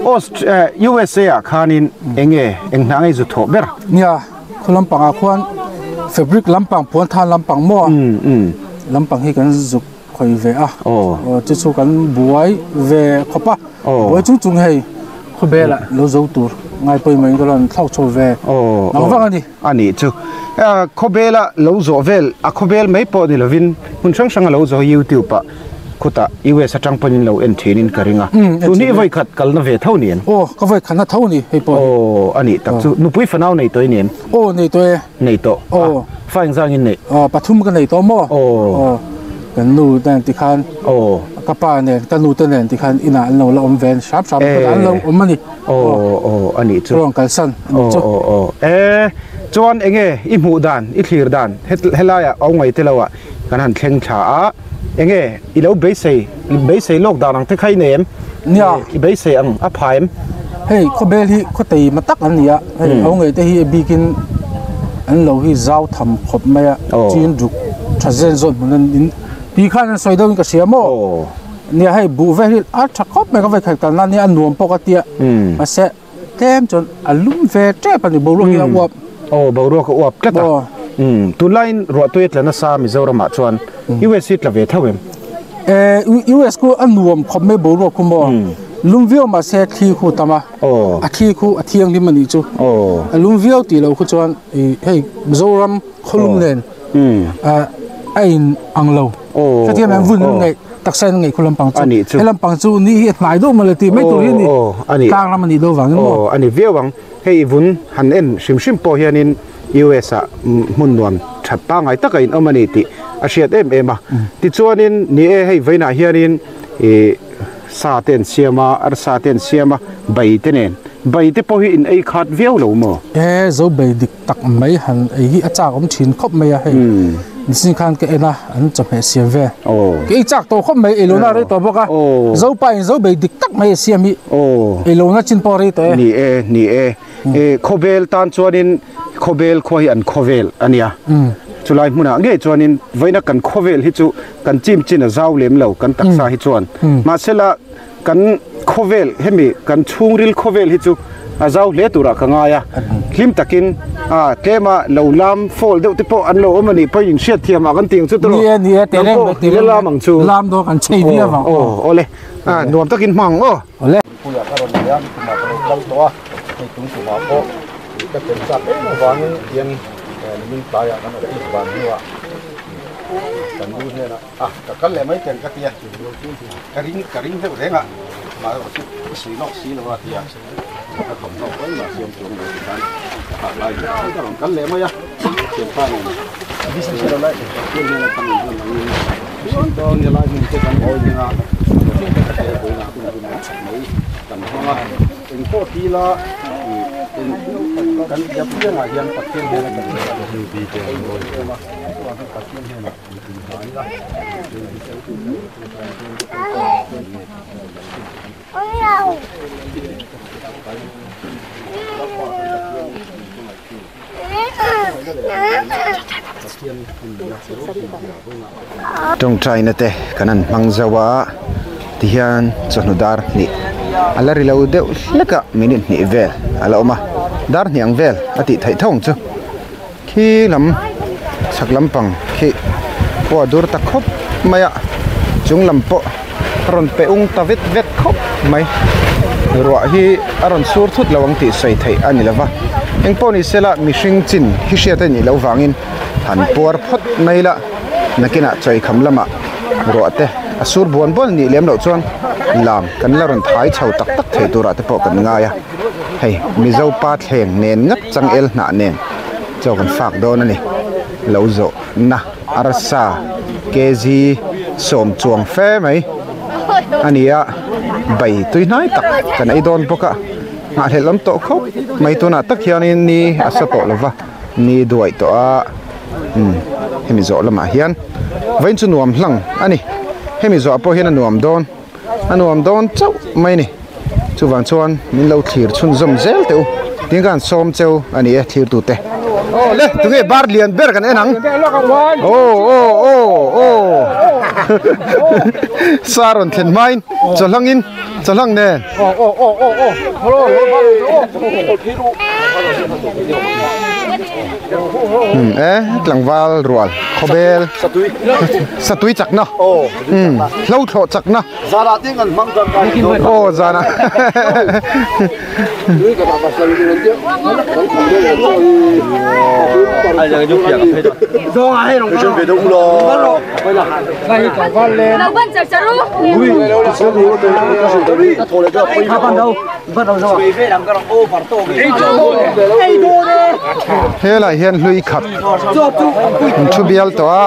Aust USA ah khanin enge eng hna ngei zu thawh ber? Nia, khaw lampang ah khuan fabric lampang puan than lampang maw lampang hi kan zuk khawi ve a, chu chu kan buai ve khawp a, buai chung chung hei khawbel ah lo zo tur ngai pawimawh in ka rawn thlawk chho ve ang vak a ni. A nih chu khawbel a lo zawh vel a khawbel mai pawh ni lovin hmun hrang hrang a lo zawh youtube ah khutah US atang pawhin in lo en thin in ka ring a tun hi vawi khat kalna ve tho ni em? Aw ka vawi khatna tho ni hei pawh hi. Aw a nih tak chu nupui fanau nei tawh i ni em? Aw nei tawh e. Nei tawh aw fa engzang in nei? Aw pathum ka nei tawh maw? Aw kan nu te ti khan aw ka pa nen ka nu te nen ti khan inah an lo la awm ve hram hram an lo awm a ni. Aw aw a nih chu. Rawn kalsan a nih chu. Aw aw e chuan enge i hmuh dan i thlir dan helaiah au ngaih te lo ah kan han thleng thla a enge i lo beisei beisei lawk dan ang te kha i nei em? Nia. I beisei ang a pha em? Hei khawbel hi khawtei ma tak an ni a hei au ngaih te hi a bikin an lo hi zau tham khawp mai a chin ruk tha zen zawn hmun an in ti khan an sawi deuh in ka hria maw? Nia hei buh vel hi a tha khawp mai ka vei khat kalna nia a nuam pawh ka tia mahse tlem chuan a lum ve tep a ni boruak hi a uap. Aw boruak a uap tlat a tunlaiin ruahtui a tla nasa Mizoramah chuan US hi tla ve tho em? US khu a nuam khawp mai boruak khu maw lum viau mahse thli khu a tam a a thli khu a thianghlim a nih chu a lum viau tih loh khu chuan hei Mizoram khawlum nen a in ang lo hetiang hian vun an ngaih taksa in an ngaih khu lampang chu he lampang chu ni hi a hnai deuh mawle tih mai tur hi a ni tlang ram a nih deuh vangin maw a ni viau ang hei vun han en hrim hrim pawh hianin US ah hmun nuam that pangngai taka in awm a ni tih a hriat em em a tichuanin ni e hei vawiinah hianin ih sa te an siam a arsa te an siam a bai te nen bai te pawh hi in ei khat viau lo maw e zo bai dik tak mai han ei hi a chak awm thin khawp mai a hei machine khan ka en a an chawhmeh siam ve ka ei chak tawh khawp mai ei lohna a rei tawh bawk a zopa in zo bei dik tak mai a siam hi ei lohna chin pawh a rei tawh e. Ni e ni e khawvel tan chuanin khawvel khua hi an khawvel a nia chulai hmunah ngei chuanin vawiina kan khawvel hi chu kan chim chin a zau lem lo kan taksa hi chuan mahsela Kan khawvel hemi kan chhungril khawvel hi chu a zau hle turah ka ngai a, hlim takin a tlema lo lam fall deuh te pawh an lo awm a nih pawhin inhriat thiam ah kan ti ang chu tawh nang pawh i la lam ang chu lam dawn kan chei viau ang aw awle nuam takin hmang ang aw. Awle. Puia ka rawn nei a, nikumah ka lo kal tawh a, hei tung tumah pawh ka tel chak em avangin tian nimin tlaiah kan office ban hnuah kan nu hnenah A, ka kal leh mai teng ka ti a, ka ring ka ring deuh reng a, mah erawh chu ka sawi lawk si lo a ti a, ka thawmhnaw pawh engmah siam chuang lo ti khan ka hah lai hle ka rawn kal leh mai a, thianpa nen Pathian hnena kan inhman angin dawn helai hmun te kan hawi hming a, vawiinah hun hun mai kan hmang a, eng pawh ti ila kan piangah hian Pathian hnena kan inhman a, Pathian hnenah Tawngtaina te kan han hmang zo a tihian chawhnu dar hnih a la ri lo deuh hlek a minute hnih vel a la awm a dar hnih ang vel a tih theih tho ang chu. Khi lam chhak lampang khi pawh a dur ta khawp mai a chung lam pawh a rawn pe ung ta vet vet khawp mai ruah hi a rawn sur thut lo ang tih sawi theih a ni lo va engpawh ni sela mihring chin hi hriat a nih loh vangin han puar phawt mai la nakinah chawikham lamah ruah te a sur buan buan nih lem loh chuan lam kan la rawn thai chho tak tak thei turah te pawh kan ngai a. Hei Mizo pa thleng nen ngap changel hnah nen chaw kan fak dawn a ni. Lo zawh na arsa kg sawm chuang fe mai a ni a, bai tui hnai tak kan ei dawn bawk a, nghahhlelh awm tawh khawp mai tunah tak hianin ni a sa tawh lova ni duai tawh a umm hemi zawh lamah hian vawiin chu nuam hlang a ni hemi zawh pawh hian a nuam dawn. A nuam dawn chauh mai a ni. Chuvang chuan min lo thlir chhunzawm zel teh u. Tin khan sawm cheu a ni e thlir tute. Aw le tunge bar lian ber kan en ang. Aw aw aw aw. Saron thlen main chawhlangin chawhlang nen e tlangval rual khawbel satui chakna hlo thlawh chakna aw zana Helai hian hlui khat thu bial tawh a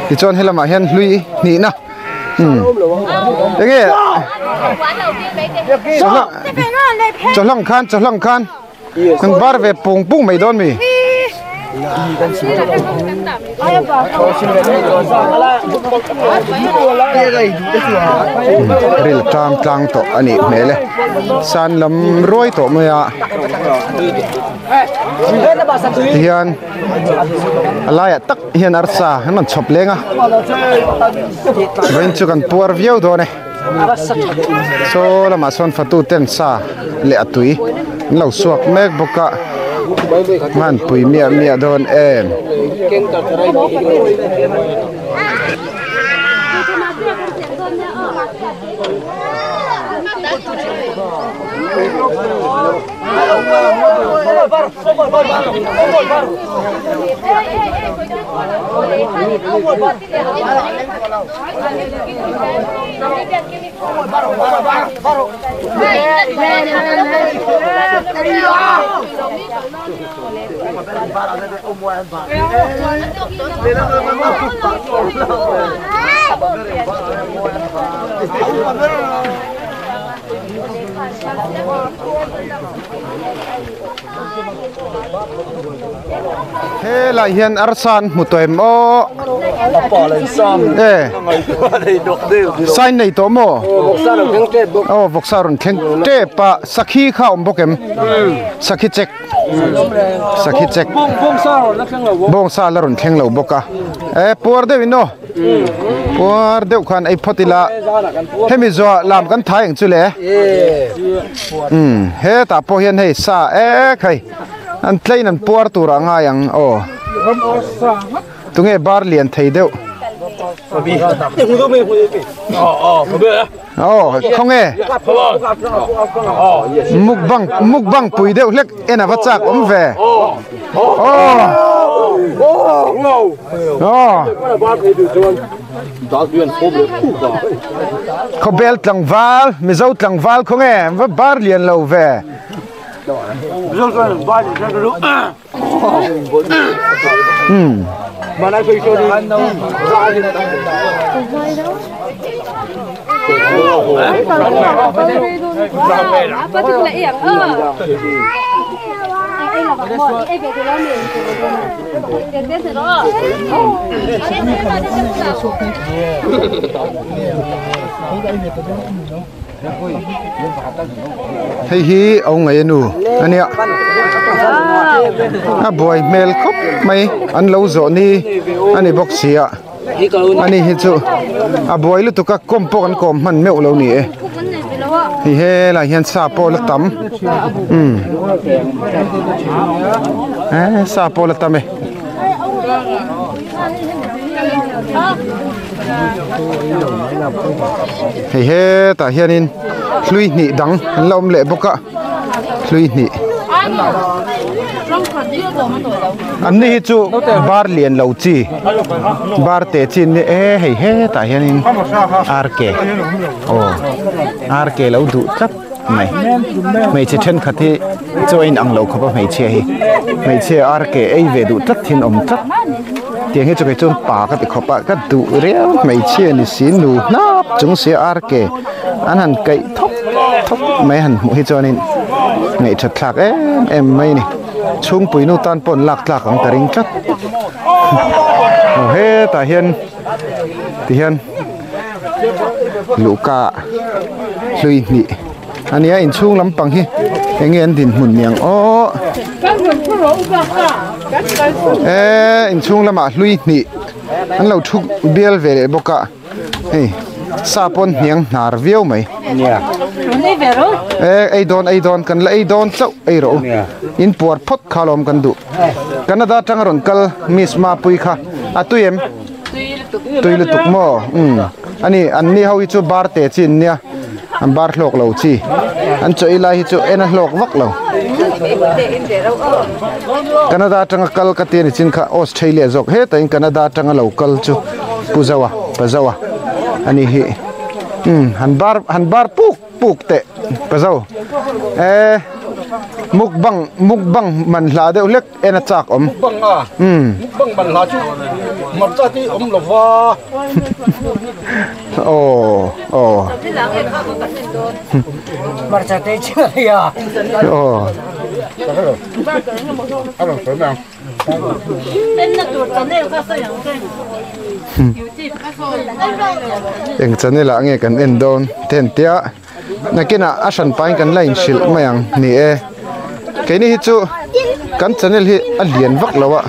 tichuan helamah hian hlui hnihna enge chawhlang khan kan bar ve pung pung mai dawn mi ril tlang tlang tawh ani hmel e san lam ruai tawh mai a tihian a laiah tak hian arsa an rawn chhawp leng a vawiin chu kan puar viau dawn e saw lamah sawn fatu ten sa leh a tui an lo suak mek bawk a hman pui miah miah dawn em. Helai hian arsa an hmu tawh em aw sign nei tawh maw aw vawksa rawn thleng tep a sakhi kha a awm bawk em sakhi chek sakhi chek bawngsa la rawn thleng lo bawk a e puar deuh in aw puar deuh khan ei phawt ila hemi zawh lam kan thai ang chu le hetah pawh hian hei sa ek hei an tlein an puar tur ah ngai ang aw tunge bar lian thei deuh aw khawnge mukbang mukbang pui deuh hlek en a va chak awm ve aw aw khawbel tlangval mizo tlangval khawnge va bar lian lo ve Hei hi a ngaih a nu ania a buai hmel khawp mai an lo zawh ni a ni bawk si a ani hi chu a buai lutuk a kawm pawh kan kawm hman meuh lo ni e hei helai hian sa pawh la tam umm sa pawh la tam e. Hei hetah hianin hlui hnih dang an la awm leh bawk a hlui hnih an ni hi chu bar lian lo chi bar te chi an ni e hei hetah hianin ar ke aw ar ke lo duh tlat mai hmeichhe thenkhat hi chaw a inang lo khawp a hmeichhia hi hmeichhia ar ke ei ve duh tlat hi an awm tlat tiang hi chu kei chuan pa ka ti khawp a ka duh riau hmeichhia ni si nu hnap chung sia ar ke an han kaih thawk thawk mai han hmuh hi chuanin ngaihthat thlak em em mai a ni chhungpui nu tan pawh an lak tlak ang ka ring tlat aw hetah hian tihian luhka hlui hnih a nia inchhung lampang hi eng nge an dinhmun niang aw e inchhung lamah hlui hnih an lo thu bial ve leh bawk a. Hei sa pawn hniang hnar viau mai. E ei dawn ei dawn kan la ei dawn chauh ei rawh u. In puar phawt kha lawm kan duh. Canada atanga rawn kal Miss Mapui kha a tui em? Tui lutuk maw? Umm ani an ni ho hi chu bar te chi an nia an bar hlawk lo chi an chaw ei lai hi chu en a hlawk vak lo. Canada atanga kal ka ti a ni chin kha Australia zawk hetah in Canada atanga lo kal chu Pu Zoa Pa Zoa ani hi umm han bar han bar puk puk teh Pa Zo eh mukbang mukbang man hla deuh hlek. En a chak awm. Mukbang a? Umm. Mukbang man hla chu hmarcha te awm lo va. Aw aw. Hmarcha te chu a nia. Aw. Eng channel ah nge kan en dawn te an tia. Nakinah a hran pain kan la inhrilh mai ang ni e. Keini hi chu kan channel hi a lian vak lo a.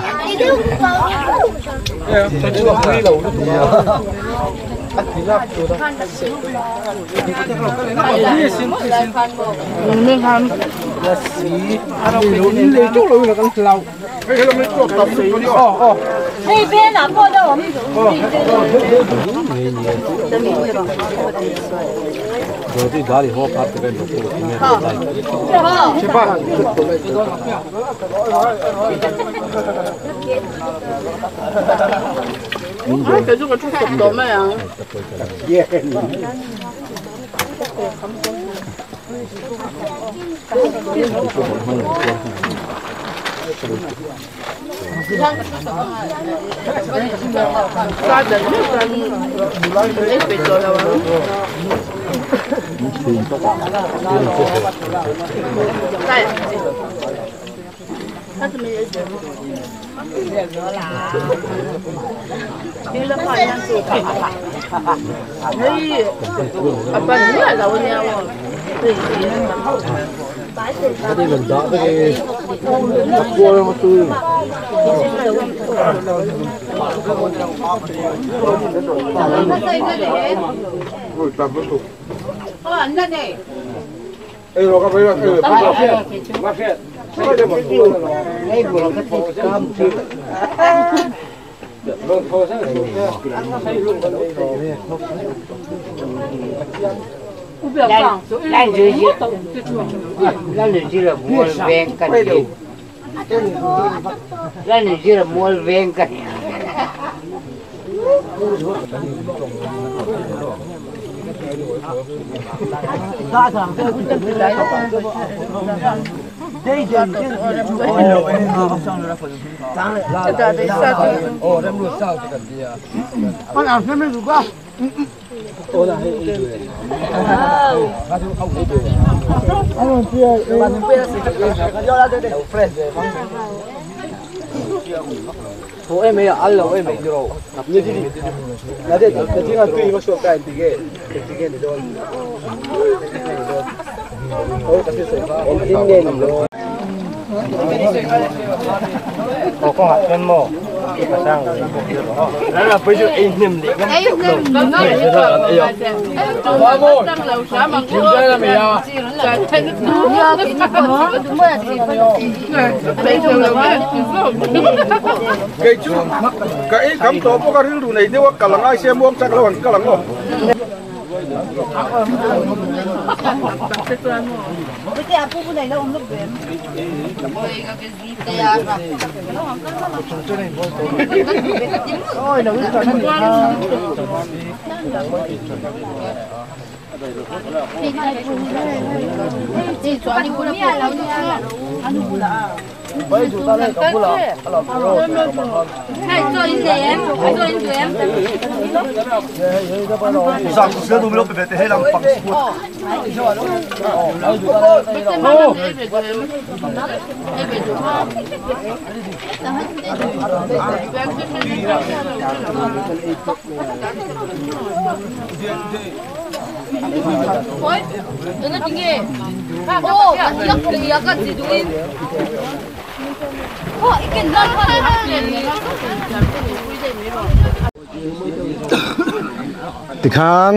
Tikhan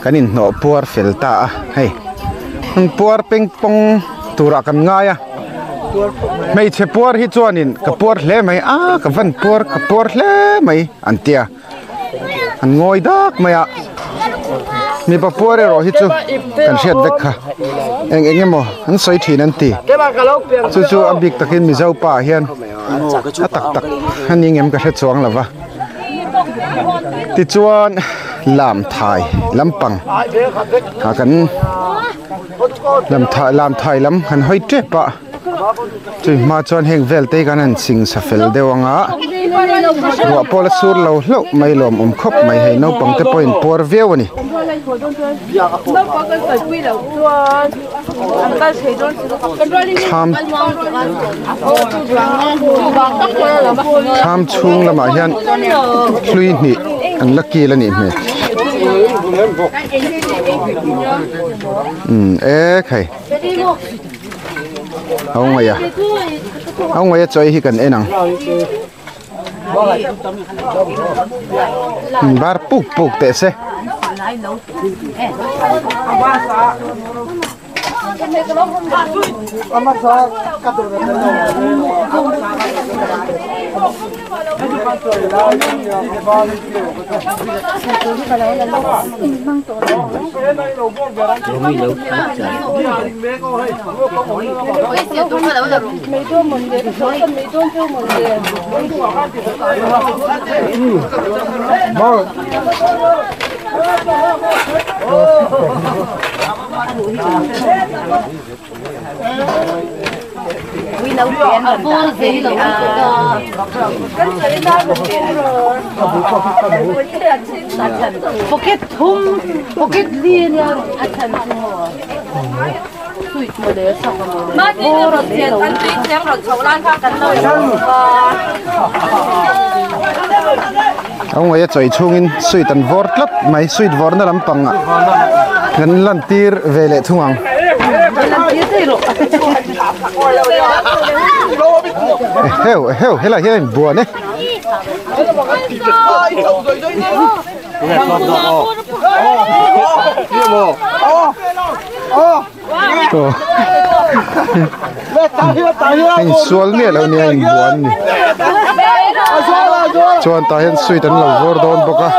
kan inhnawh puar fel ta a hei an puar peng pawng turah kan ngai a hmeichhe puar hi chuanin ka puar hle mai a ka van puar ka puar hle mai an tia an ngawi dak mai a mipa puar erawh hi chu kan hriat vek kha eng eng emaw an sawi thin an ti chu chu a bik takin Mizo pa ah hian a tak tak a ni ngem ka hre chuang lo va tichuan lam thai lampang ah kan lam thai lam thai lam han hawi tep a chui hma chuan heng vel te hi kan han ching sa fel deuh ang a ruah pawh la sur lo hlauh mai lawm awm khawp mai hei naupang te pawhin puar viau a ni. Thlam thlam chhung lamah hian hlui hnih an la kil a nih hmel umm e khai ho ngaih a ho ngaih a chaw hi kan en ang bar puk puk teh se. Pocket thum pocket li nia a chan chu Ang ngaih a chawi chhungin sweet an vawr tlat mai sweet vawrna lampang ah kan lan tir ve leh thung ang. Eheu eheu helai hian a inbuan e. Hei sual miah loh nia inbuan ni chuan tah hian sweet an lo vawr dawn bawk a.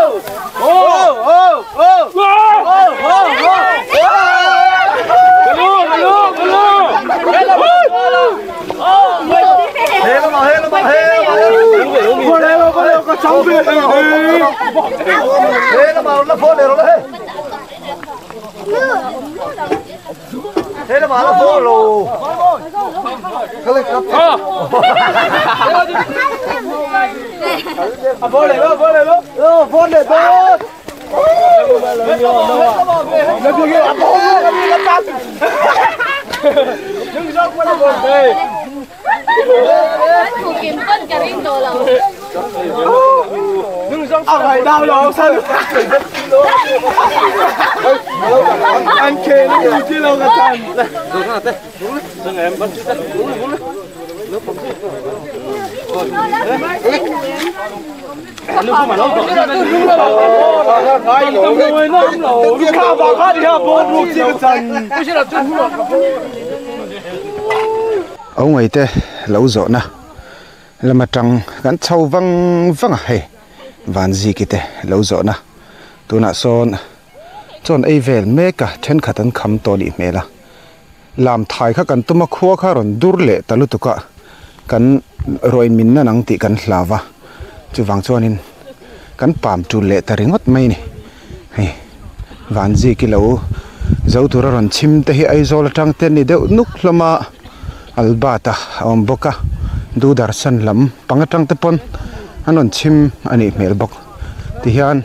Au ngaite lo zawhna lam atang kan chho vang vang a hei Vanziki te lo zawhna tunah sawn chuan ei vel mek a thenkhat an kham tawh lih hmel a lam thai kha kan tum a khua kha rawn dur leh ta lutuk a kan ruain min nan ang tih kan hlau va chuvang chuanin kan pam tul leh ta ringawt mai a ni hei Vanziki lo zo tura rawn chhim te hi Aizawl atang te an ni deuh nuk hlawm a Albert a awm bawk a Doordarshan lam pang atang te pawn an rawn chhim a nih hmel bawk tihian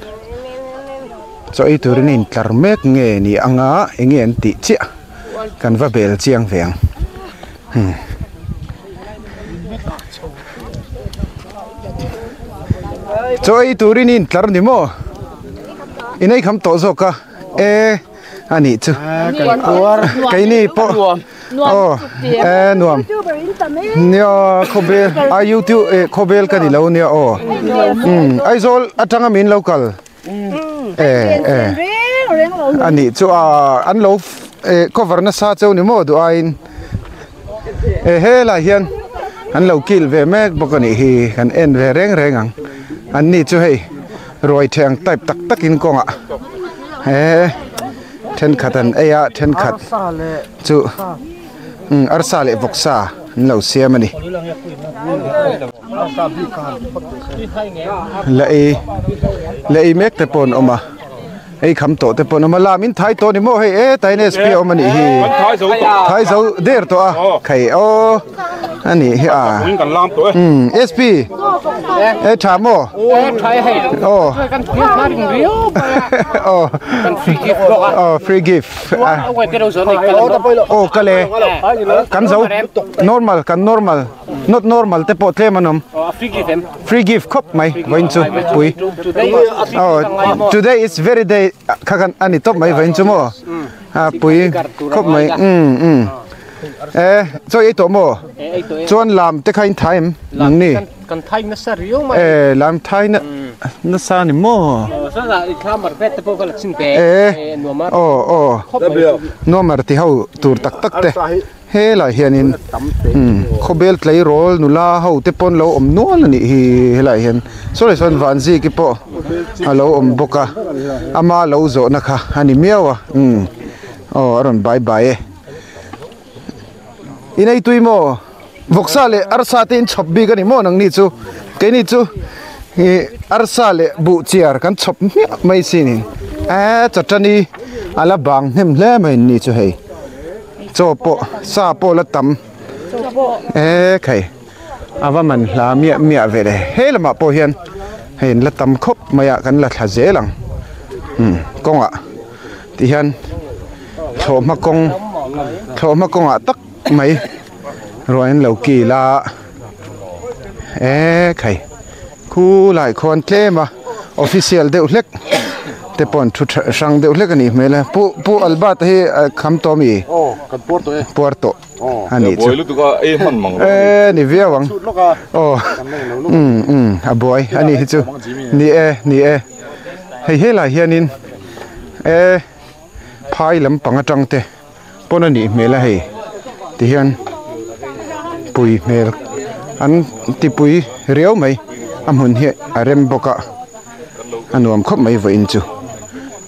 chaw ei turin a intlar mek nge ni anga enge an tih chiah kan va bel chiang ve ang hmm. Chaw ei turin i intlar ni maw? In ei kham tawh zawk a e a nih chu keini pawh aw e nuam nia khawbel a youtube e khawbel ka ni lo nia aw um Aizawl atanga min lo kal. Eh eh. Ani chu a an lo cover na sa cheu ni maw duh aiin e helai hian an lo kil ve mek bawk a nih hi kan en ve reng reng ang an ni chu hei ruai theh ang type tak tak in kawngah he thenkhat an ei a thenkhat chu arsa leh vawksa an lo siam a ni la ei la ei mek te pawh an awm a. Hei kham tawh te pawh an awm a lam in thai tawh a ni maw hei e tain sp a awm a nih hi thai zo der tawh a khai aw a nih hi a umm sp e tha maw aw aw aw free gift aw kale kan zo normal kan normal not normal te pawh tlem an awm. Free gift khawp mai vawiin chu pui oh today is very day kha kan ani tawp mai vawiin chu maw a pui khawp mai um um e chaw ei tawh maw chuan lam te kha in thai em nang ni kan thai nasa riau mai e lam thai na nasa ni maw e aw aw nuamar ti ho tur tak tak te Helai hianin khawbel tleirawl nula ho te pawn lo awm nual a nih hi helai hian sawi sawn Vanziki pawh a lo awm bawk a ama lo zawhna kha a ni miau a umm aw a rawn bai bai e in ei tui maw vawksa leh arsa te in chhawp bik a ni maw nangni chu keini chu ih arsa leh buh chiar kan chhawp hmiah mai sin in eee chawtani a la bang hnem hle mai ni chu hei. Chaw pawh sa pawh la tam e khai a va man hla miah miah ve le he lamah pawh hian hei an la tam khawp mai a kan la thla zel ang umm kawngah ti hian thlawhhma kawng thlawhhma kawngah tak mai ruah in lo kil a e khai Khulai khuan tlem a official deuh hlek te pawh an thu hrang deuh hlek a nih hmel a pu pu Albert a hi a kham tawh ami aw kan puar tawh e puar tawh a nih chu buai lutuk a ei hman mang e ni viau ang aw um um a buai a nih hi chu ni e ni e hei helai hianin e phai lampang atang te pawn a nih hmel a hei tihian pui hmel an ti pui riau mai a hmun hi a rem bawk a a nuam khawp mai vawiin chu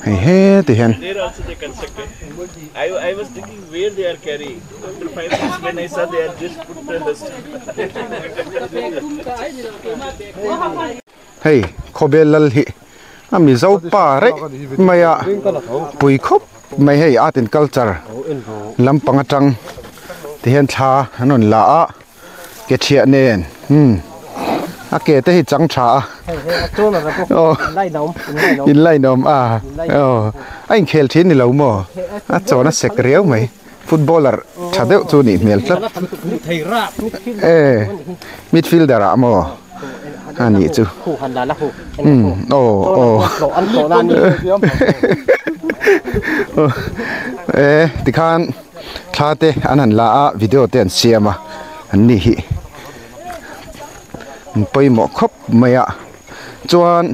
hei heti hian. Hei khawbel lal hi a mizo pa reng mai a pui khawp mai hei art and culture lampang atang ti hian thla an rawn la a ke thiah nen umm a ke te hi chang tha a aw in line a awm a aw a inkhel thin ni lo maw a chawn a sek riau mai. Footballer tha deuh chu nih hmel tlat e midfielder ah maw a nih chu umm aw aw e tikhan thla te an han la a video te an siam a an ni hi an pawimawh khawp mai a chuan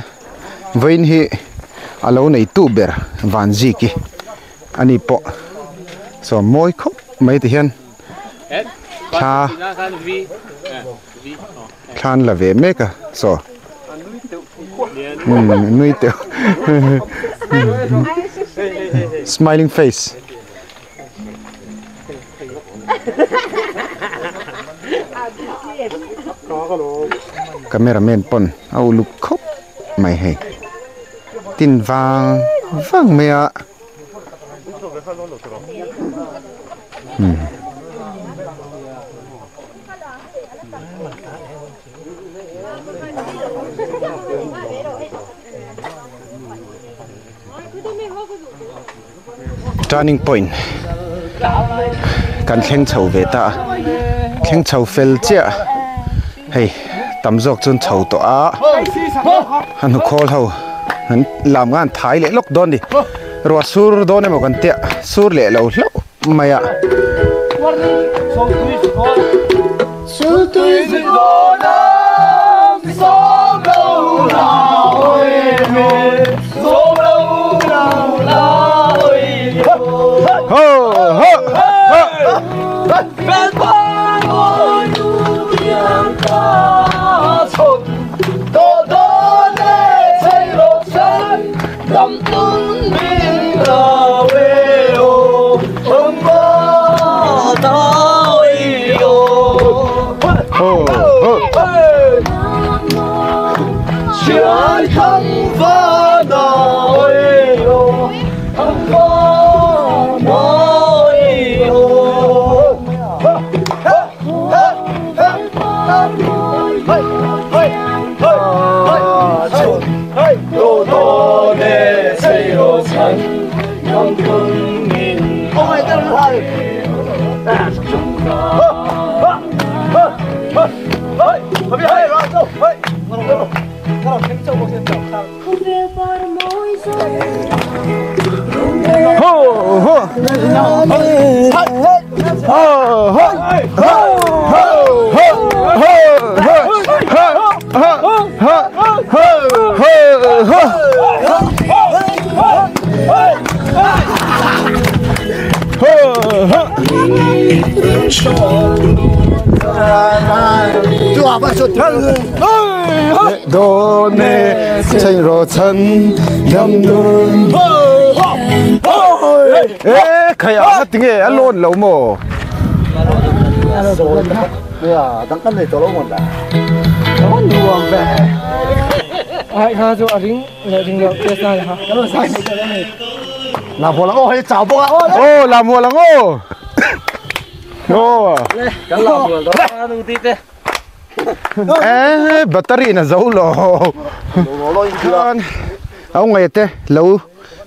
vawiin hi a lo neitu ber Vanziki. Ani pawh sawm mawi khawp mai ti hian thla thla an la ve mek a saw umm nui teuh smiling face. Camera man pawn a uluk khawp mai hei tin vang vang mai a. Turning point kan thleng chho ve ta a thleng chho fel chiah hei tam zawk chuan chho tawh a a hnukhawl ho an lam khan thai leh lawk dawn a ni ruah sur dawn emaw kan tia sur leh lo hlauh mai a. Ho ho. Ho ho. Ho ho ho ho ho ho ho ho ho ho ho. Ho ho. Done chen ro chen yam dun. Ê, khai à, tiếng nghe ăn lộn lâu mồ. Đang cân này cho lâu một đã. Nó về. Ai ha cho ring ring lo test na ha. Làm hồ lăng ô hay chào bông ạ. Ô, làm hồ lăng ô. Ô. Cái làm hồ đó nó tí thế. Ê, battery na giấu lo. Ông ngày thế, lâu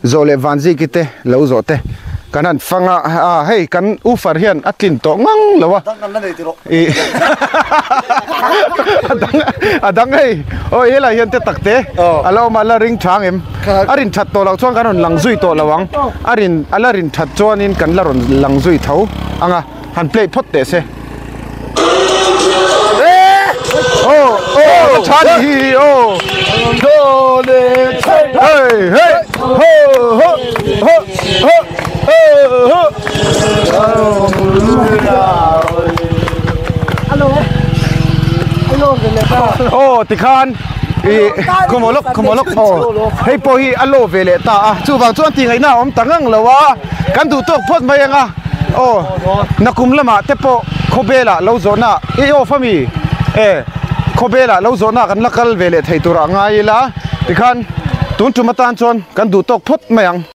rồi lại van gì kia thế, lâu rồi thế. Cái này phăng à, hey, cái u phát hiện ăn tin to ngang lâu à. À đăng hey, ôi là hiện thế tắc thế, alo mà là ring thang em, arin chặt to lâu chuan cái này lăng duy to lâu ang, arin ala rin chặt chuan in cái là lăng duy thấu, ang à, han play phot thế xe. Ô ô, chán hi ô. Hey hey, ho ho ho ho ho. Alo. Alo về lệ ta. Ô, thì khan. Kumolok ô. Hey po hi alo về lệ ta à. Chú vào chú ăn tiền ngày nào ông tăng ngang lâu à. Kan đủ tốt phốt mấy anh à. Ô, nakum lama tepo khobela lâu zo na. E ô fami. Ê, khobela lâu zo na kan lakal về lệ thei tura ngai la. Thì khan tun chumatan chon kan đủ tốt phốt mấy anh.